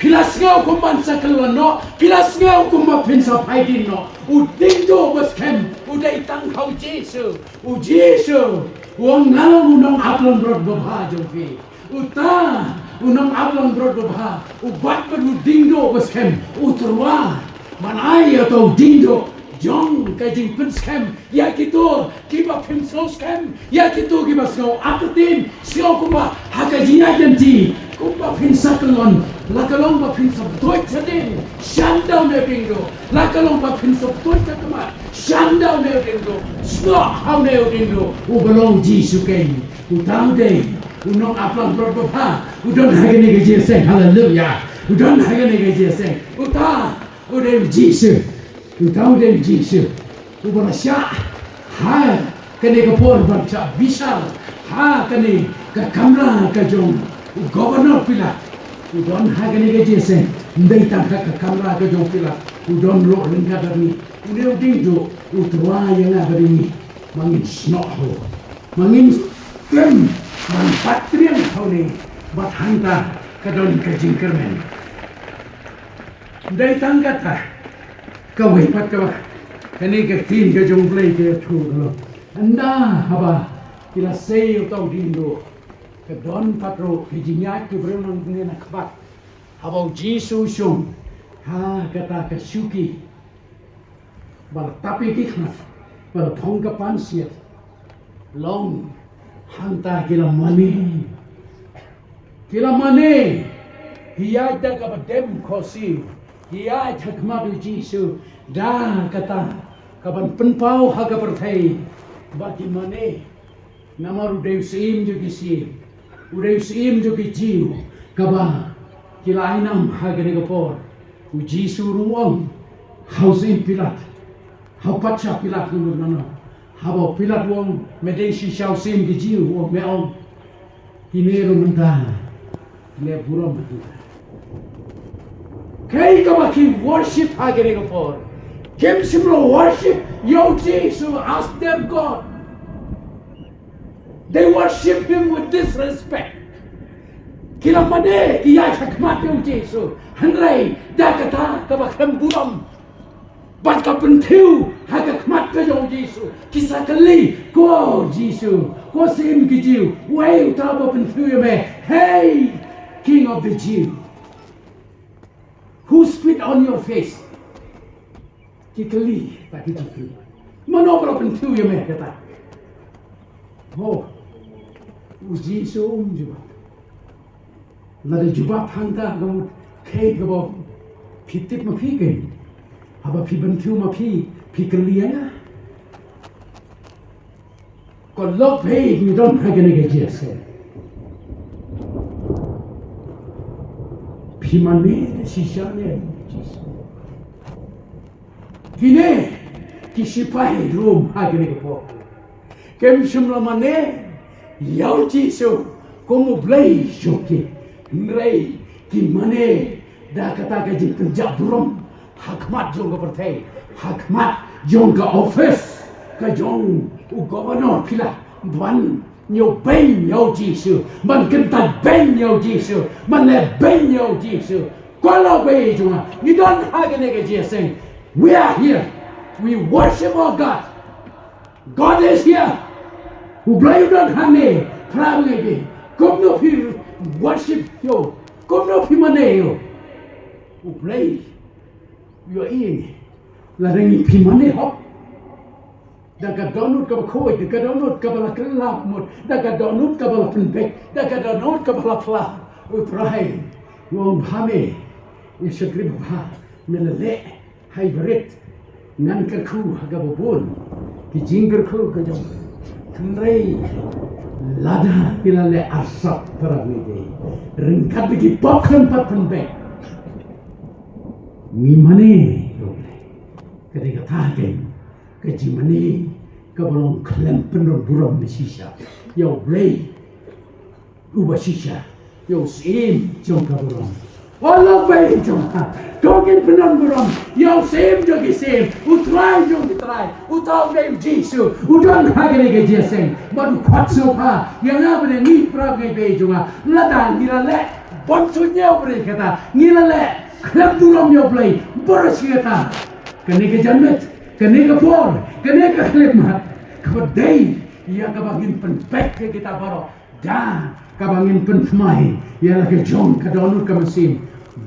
Phi la sngew kumban sa kyllon noh, phi la sngew kumba phin sa phai dien noh. U diengduh ba skhem u dei tang ha U Jisu. U Jisu u ong, nga long u nongaplong brot babha jong phi. Uta u nongaplong brot babha u bat bad u diengduh ba skhem, u tyrwa ban ai ïa uta u diengduh jong ka jingpynskhem ïa kito kiba phim sngew skhem, ïa kito kiba sngew ap ktien, sngew kumba ha ka jingïaid lynti kumba phin sa kyllon, la ka long ba phin sa btuid shadien, shan da une u diengduh, la ka long ba phin sa btuid shakhmat, shan da une u diengduh, snoh ha une u diengduh uba long U Jisu keiñ. Uta u dei u nongaplong brot babha, u don ha kane ka jingïaseng. Haleluya. U don ha kane ka jingïaseng. Uta u dei U Jisu. Uta u dei U Jisu uba la shah ha kane ka por ban shah bishar ha kane ka kamra ka jong u Governor Pilat. U don ha kane ka jingïaseng. Ym dei tang ha ka kamra ka jong Pilat, u don ruh ryngkat bad ngi. Une u diengduh u tyrwa ïa nga bad ïa ngi ba ngin snoh ha u, ba ngin khlem ban pat triang ha une, bad hangta ka don ka jingkyrmen. Ym dei tang kata, kawei pat kaba kane ka ktien ka jong U Blei ka ïathuh ka long, ynda haba ki la sei ïa uta u diengduh, ka don pat ruh ka jingïaid ki briew nangne na khmat. Haba U Jisu u shong ha kata ka shuki, ba la tap ïa ki khnat, ba la phong ka pansngiat. Long hangta ki la mane. Ki la mane. Ki ïaid da kaba dem khohsiew. Ki ïaid ha khmat u Jisu da kata kaban pynpaw ha ka pyrthei ba ki mane. Namar u dei u syiem jong ki syiem, u dei u syiem jong ki Jiw, kaba ki la ai nam ha kane ka por. U Jisu ruh u ong ha u syiem Pilat, ha u patsha Pilat, namar nano? Haba u Pilat u ong, me dei shisha u syiem ki Jiw? U ong, me ong. Kine ruh mynta ki leh burom ha ki. Kaei kaba ki worship ha kane ka por? Kim shym la worship ïa u Jisu as their God. They worship him with disrespect. Ki la mane, ki ïaid ha khmat ïa u Jisu, hynrei da kata kaba khlem burom. Bad ka pynthiew ha ka khmat ka jong u Jisu. Ki sa kylli, ko Jisu, ko syiem ki Jiw, uei uta uba pynthiew ïa me, hey, King of the Jew, who spit on your face? Ki kylli, ta ki jingkylli. Mano ba la pynthiew ïa me kata? Ho, u Jisu um jubab. Lada jubab hangta ka mut kaei kaba phi tip ma phi kein. Haba phi pynthiew ma phi, phi kylli ïa nga. Ko lok phi ngi don ha kane ka jingïaseng. Phi mane shisha ne? Kine ki sipai Rom ha kane ka por kim shym la mane ïa u Jisu kum u Blei jong ki. Hynrei ki mane da kata ka jingpynjah burom ha khmat jong ka pyrthei, ha khmat jong ka office ka jong u governor Pilat, ban ñiew beiñ ïa u Jisu, ban kyntait beiñ ïa u Jisu, ban leh beiñ ïa u Jisu. Ko lok baieit jong nga, ngi don ha kane ka jingïaseng. We are here. We worship our God. God is here. U Blei u don hangne. Phra bangeit, kumno phi worship ïa u, kumno phi mane ïa u? U Blei u ïohi ïa ngi. Lada ngi, phi mane hok da ka dohnud kaba khuid, da ka dohnud kaba la kylla mut, da ka dohnud kaba la pynbeit, da ka dohnud kaba la phla. U Trai u ong, bha me, u shakri babha, me la leh ha i barit. Ngan kyrkhu ha kaba bun ki jingkyrkhu ka jong me. Hynrei lada phi la leh arsap, para bangeit, ryngkat bad ki pop khlem pat pynbeit, ngi mane ïa u Blei. Ka dei kata kein ka jingmane kaba long khlem pynrung burom shisha ïa u Blei uba shisha, ïa u Syiem jong ka burom. Ko lok baieit jong nga, to ngin pynrung burom ïa u Syiem jong ki syiem, u Trai jong ki trai, uta u dei u Jisu, u don ha kane ka jingïaseng. Bad u khot sngewbha ïa nga bad ïa ngi, para bangeit baieit jong nga, lada ngi la leh bun shuh, ngi ïa u Blei kata, ngi la leh khlem burom ïa u Blei baroh shi katta. Kane ka janmiet, kane ka por, kane ka khyllipmat, kaba dei ïa kaba ngin pynbeit ïa kita baroh, da kaba ngin pynthymmai ïa la ka jong ka dohnud ka mynsiem.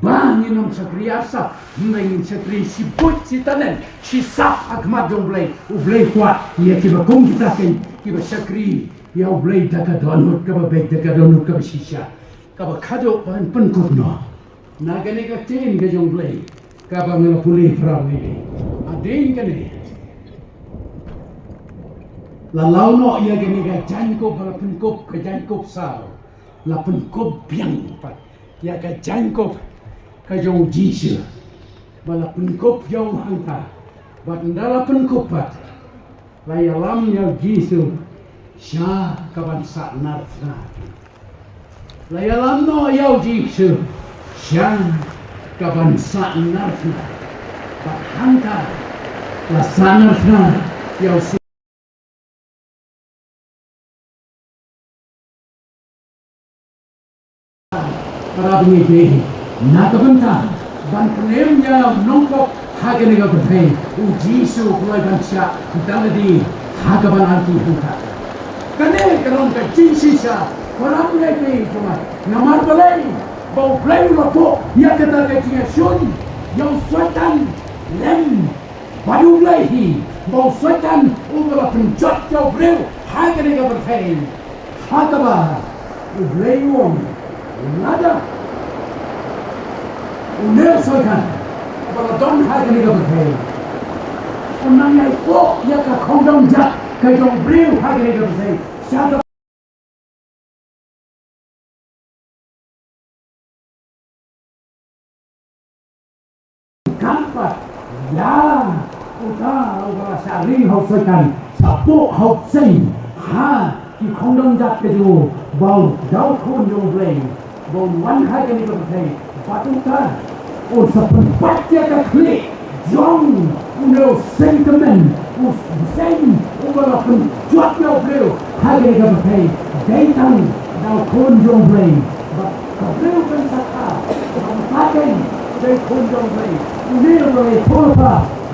Ba ngin ym shakri arsap, hynrei ngin shakri shi buit shi talent, shi sap ha khmat jong u Blei. U Blei u kwah ïa kiba kum kita kein, kiba shakri ïa u Blei da ka dohnud kaba beit, da ka dohnud kaba shisha. Kaba khadduh ba ngin pynkup noh na kane ka ktien ka jong u Blei kaba nga la pule, para bangeit. Hadien kane la law noh ïa kane ka jaiñkup ba la pynkup, ka jaiñkup saw. La pynkup biang pat ïa ka jaiñkup ka jong u Jisu, ba la pynkup ïa u hangta. Bad ynda la pynkup pat, la ïalam ïa u Jisu sha kaban sahnarphna. La ïalam noh ïa u Jisu sha kaban sahnarphna. Bad hangta la sahnarphna ïa u Jisu. Para bangeit, na ka bynta ban pynim ïa u nongpop ha kane ka pyrthei, u Jisu u kloi ban shah da lade ha kaban aiti hangta. Kane ka long ka jingshisha, para bangeit jong nga. Namar balei? Ba u Blei u la buh ïa kata ka jingïashun ïa u Soitan lem Bad U Blei hi, ba u Soitan uba la pynjot ïa u briew ha kane ka pyrthei. Ha kaba U Blei u ong, lada une u Soitan uba la don ha kane ka pyrthei u nang ïai poh ïa ka khongdong jat ka jong u briew ha kane ka pyrthei, sha ka Kan pat ïa uta uba la shah ring ha u Soitan, shah poh ha u bseiñ, ha ki khongdong jat ka jong u, ba u da u Khun jong U Blei, ba un wan ha kane ka pyrthei, bad uta un sa pynpait ïa ka khlieh jong une u seiñ tymmen, u seiñ uba la pynjot ïa u briew ha kane ka pyrthei, dei tang da u Khun jong U Blei. Bad ka briew kan sa kha ba uta keiñ dei Khun jong U Blei. Une uba la ïathuh lypa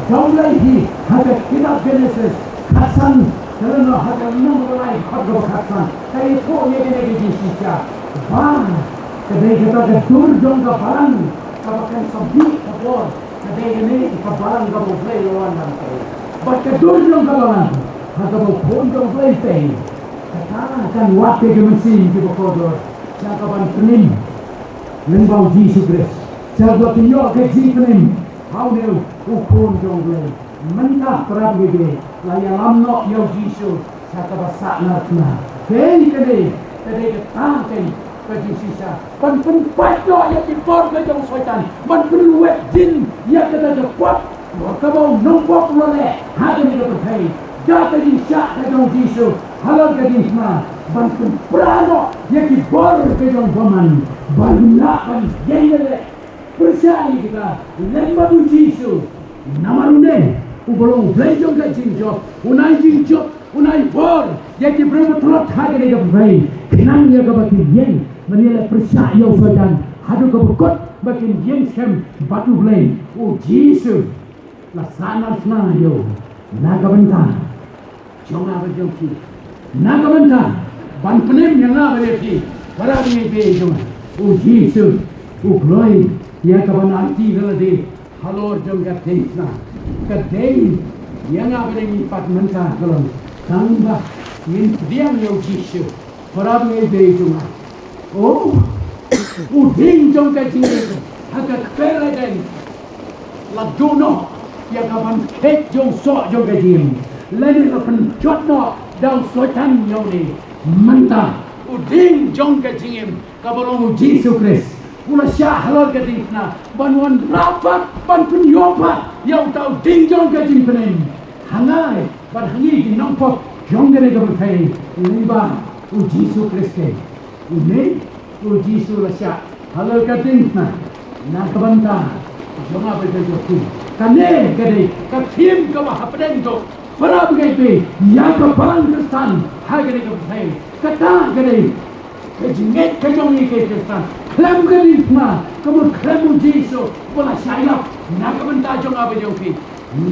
da U Blei hi ha ka kitab Genesis khatsan, ka lynnong, ha ka lynnong ba lai, dkhot kaba khatsan, ka ïathuh ïa kane ka jingshisha ba ka dei kata ka dur jong ka balang kaba kan sa mih ka bor. Ka dei kane ka balang kaba U Blei u la wan ban tei. Bad ka dur jong ka balang ha kaba u Khun jong U Blei u tei, kata kan wad ïa ki mynsiem kiba kordor sha ka ban pynim lyngba U Jisu Khrist, sha kaba kin ïoh ka jingpynim ha une u Khun jong U Blei. Mynta para bangeit, la ïalam noh ïa U Jisu sha kaba sahnarphna. Dei kane, ka dei kata keiñ ka jingshisha ban pynpait noh ïa ki bor ka jong u Soitan, ban pynwit jin ïa kata ka pop kaba u nongpop u la leh ha kane ka pyrthei. Da ka jingshah ka jong U Jisu halor ka diengphna ban pynpra noh ïa ki bor ka jong u bymman, ban lah ban ïeng leh. Pyrshah ïa kita lem bad U Jisu. Namar une uba long U Blei jong ka jingjop, un ai jingjop, un ai bor ïa ki briew ba tlot ha kane ka pyrthei, khnang ïa kaba kin ïeng ban ïaleh pyrshah ïa u Soitan haduh kaba kut ba kin ïeng skhem bad U Blei. U Jisu la sahnarphna ïa u na ka bynta jong nga bad jong phi. Na ka bynta ban pynim ïa nga bad ïa phi, para bangeit jong nga, U Jisu u kloi ïa ka ban aiti ïa lade halor jong ka diengphna. Ka dei ïa nga bad ïa phi pat mynta ka long tang ba ngin pdiang ïa U Jisu, para bangeit jong nga. Oh, u dieng jong ka jingim ha ka kper Eden la duh noh ïa ka ban kheit jong soh jong ka jingim, lane la pynjot noh da u Soitan ïa une. Mynta u dieng jong ka jingim kaba long U Jisu Khrist u la shah halor ka diengphna ban wanrah pat, ban pynïoh pat ïa uta u dieng jong ka jingpynim ha nga bad ha ngi ki nongpop jong kane ka pyrthei, lyngba U Jisu Khrist. Une U Jisu la shah halor ka diengphna na ka bynta jong nga bad jong phi. Kane ka dei ka theme kaba hapdeng jong para bangeit ïa ka balang Khristan ha kane ka pyrthei. Kata ka dei ka jingngeit ka jong ngi ki Khristan, khlem ka diengphna, ka mut khlem U Jisu uba la shah ïap na ka bynta jong nga bad jong phi.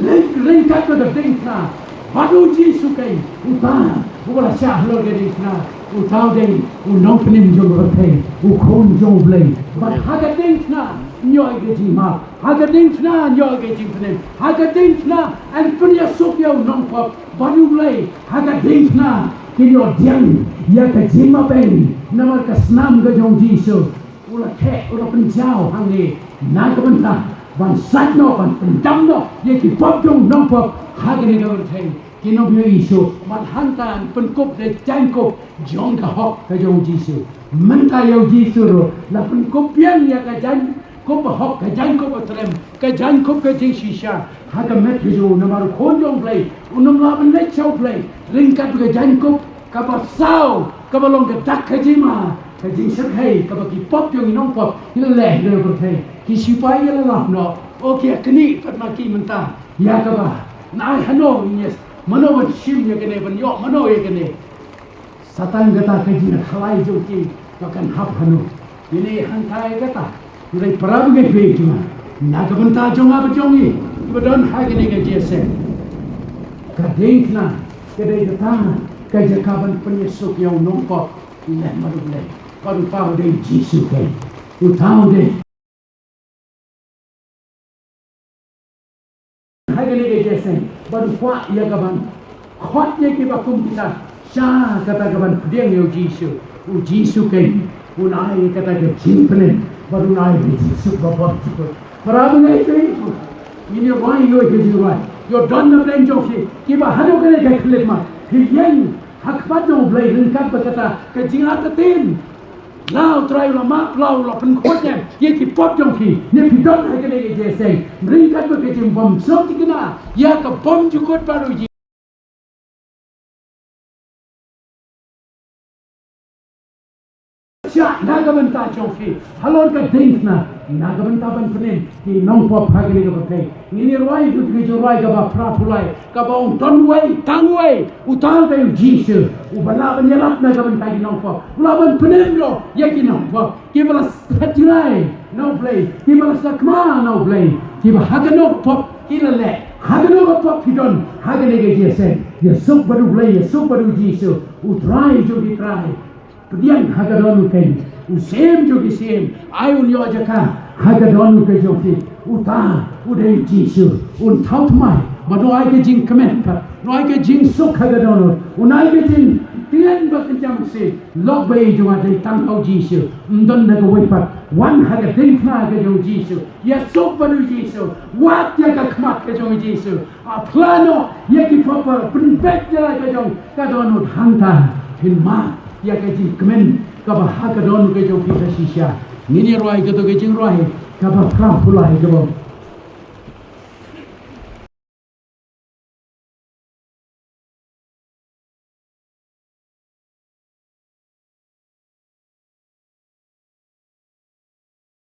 Leit ryngkat bad ka diengphna bad U Jisu keiñ, uta uba la shah halor ka diengphna, uta u dei u nongpynim jong ka pyrthei, u Khun jong U Blei. Bad ha ka diengphna ngi ïoh ka jingmap, ha ka diengphna ngi ïoh ka jingpynim, ha ka diengphna yn pynïasuk ïa u nongpop bad U Blei. Ha ka diengphna kin ïoh pdiang ïa ka jingmap, namar ka snam ka jong U Jisu u la kheh, u la pynjaw hangne na ka bynta ban sait noh, ban pyndam noh ïa ki pop jong u nongpop ha kane ka pyrthei. Ki nongpynïasoh, bad hangta yn pynkup da ka jaiñkup jong ka hok ka jong U Jisu. Mynta ïa U Jisu ruh la pynkup biang ïa ka jaiñkup bahok, ka jaiñkup bathymmai, ka jaiñkup ka jingshisha ha ka met ka jong u, namar u Khun jong U Blei um lah ban leit sha U Blei ryngkat bad ka jaiñkup kaba saw, kaba long ka dak ka jingma, ka jingsyrkhei kaba ki pop jong ki nongpop ki la leh ha kane ka pyrthei. Ki sipai ki la lap noh, o ki ïa knieh pat ma ki mynta ïa kaba nang ai hano ngin ïa, mano ban shim ïa kane, ban ïoh mano ïa kane. Sa tang kata ka jingkhalai jong ki ba kan hap hano. Ïa ne hangta ïa kata, hynrei para bangeit jong nga, na ka bynta jong nga bad jong ngi kiba don ha kane ka jingïaseng, ka diengphna ka dei kata ka jaka ban pynïasuk ïa u nongpop lem bad U Blei. Bad uta u dei U Jisu keiñ. Uta u dei ha kane ka jingïaseng, ban kwah ïa ka ban khot ïa kiba kum kita sha kata ka ban pdiang ïa u Jisu. U Jisu keiñ un ai kata ka jingpynim bad un ai ka jingsuk ba bymjukut. Para bangeit, ngin ïa rwai ïa ka jingrwai. Ïoh don na pdeng jong phi kiba haduh kane ka khyllipmat phi ïeng ha khmat jong U Blei ryngkat bad kata ka jingartatien. La U Trai u la map, la u la pynkhuid ïa ki pop jong phi. Ne phi don ha kane ka jingïaseng ryngkat bad ka jingbymsuk thikna ïa ka bymjukut baroh. Shah na ka bynta jong phi halor ka diengphna, na ka bynta ban pynim ki nongpop ha kane ka pyrthei. Ngin ïa rwai ka jingrwai kaba phra phew lai, kaba ong, don uwei, tang uwei, uta u dei u Jisu, uba lah ban ïarap na ka bynta ki nongpop, u lah ban pynim ruh ïa ki nongpop kiba la sngewthuh na U Blei, kiba la sngewthuh na U Blei, kiba ha kano ka pop ki la leh, ha kano ka pop ki don ha kane ka jingïaseng. Ïasuk bad U Blei, ïasuk bad u Jisu, U Trai jong ki trai, pdiang ha ka don u keiñ, u Syiem jong ki syiem. Ai un ïoh jaka ha ka don u keiñ jong phi. Uta u dei u Jisu. Un thaw thymmai bad un ai ka jingkmen pat, un ai ka jingsuk ha ka don u, un ai ka jingkmen ba kynja mynsiem. Lok ba ïeit jong nga, dei tang ha u Jisu, ym don na kawei pat. Wan ha ka diengphna ka jong u Jisu, ïasuk bad u Jisu, wad ïa ka khmat ka jong u Jisu. Phla noh ïa ki pop, pynbeit ïa la ka jong ka dohnud, hangta phin mad ïa ka jingkmen kaba ha ka dohnud ka jong phi ka shisha. Ngin ïa rwai kato ka jingrwai kaba phra phew lai, kaba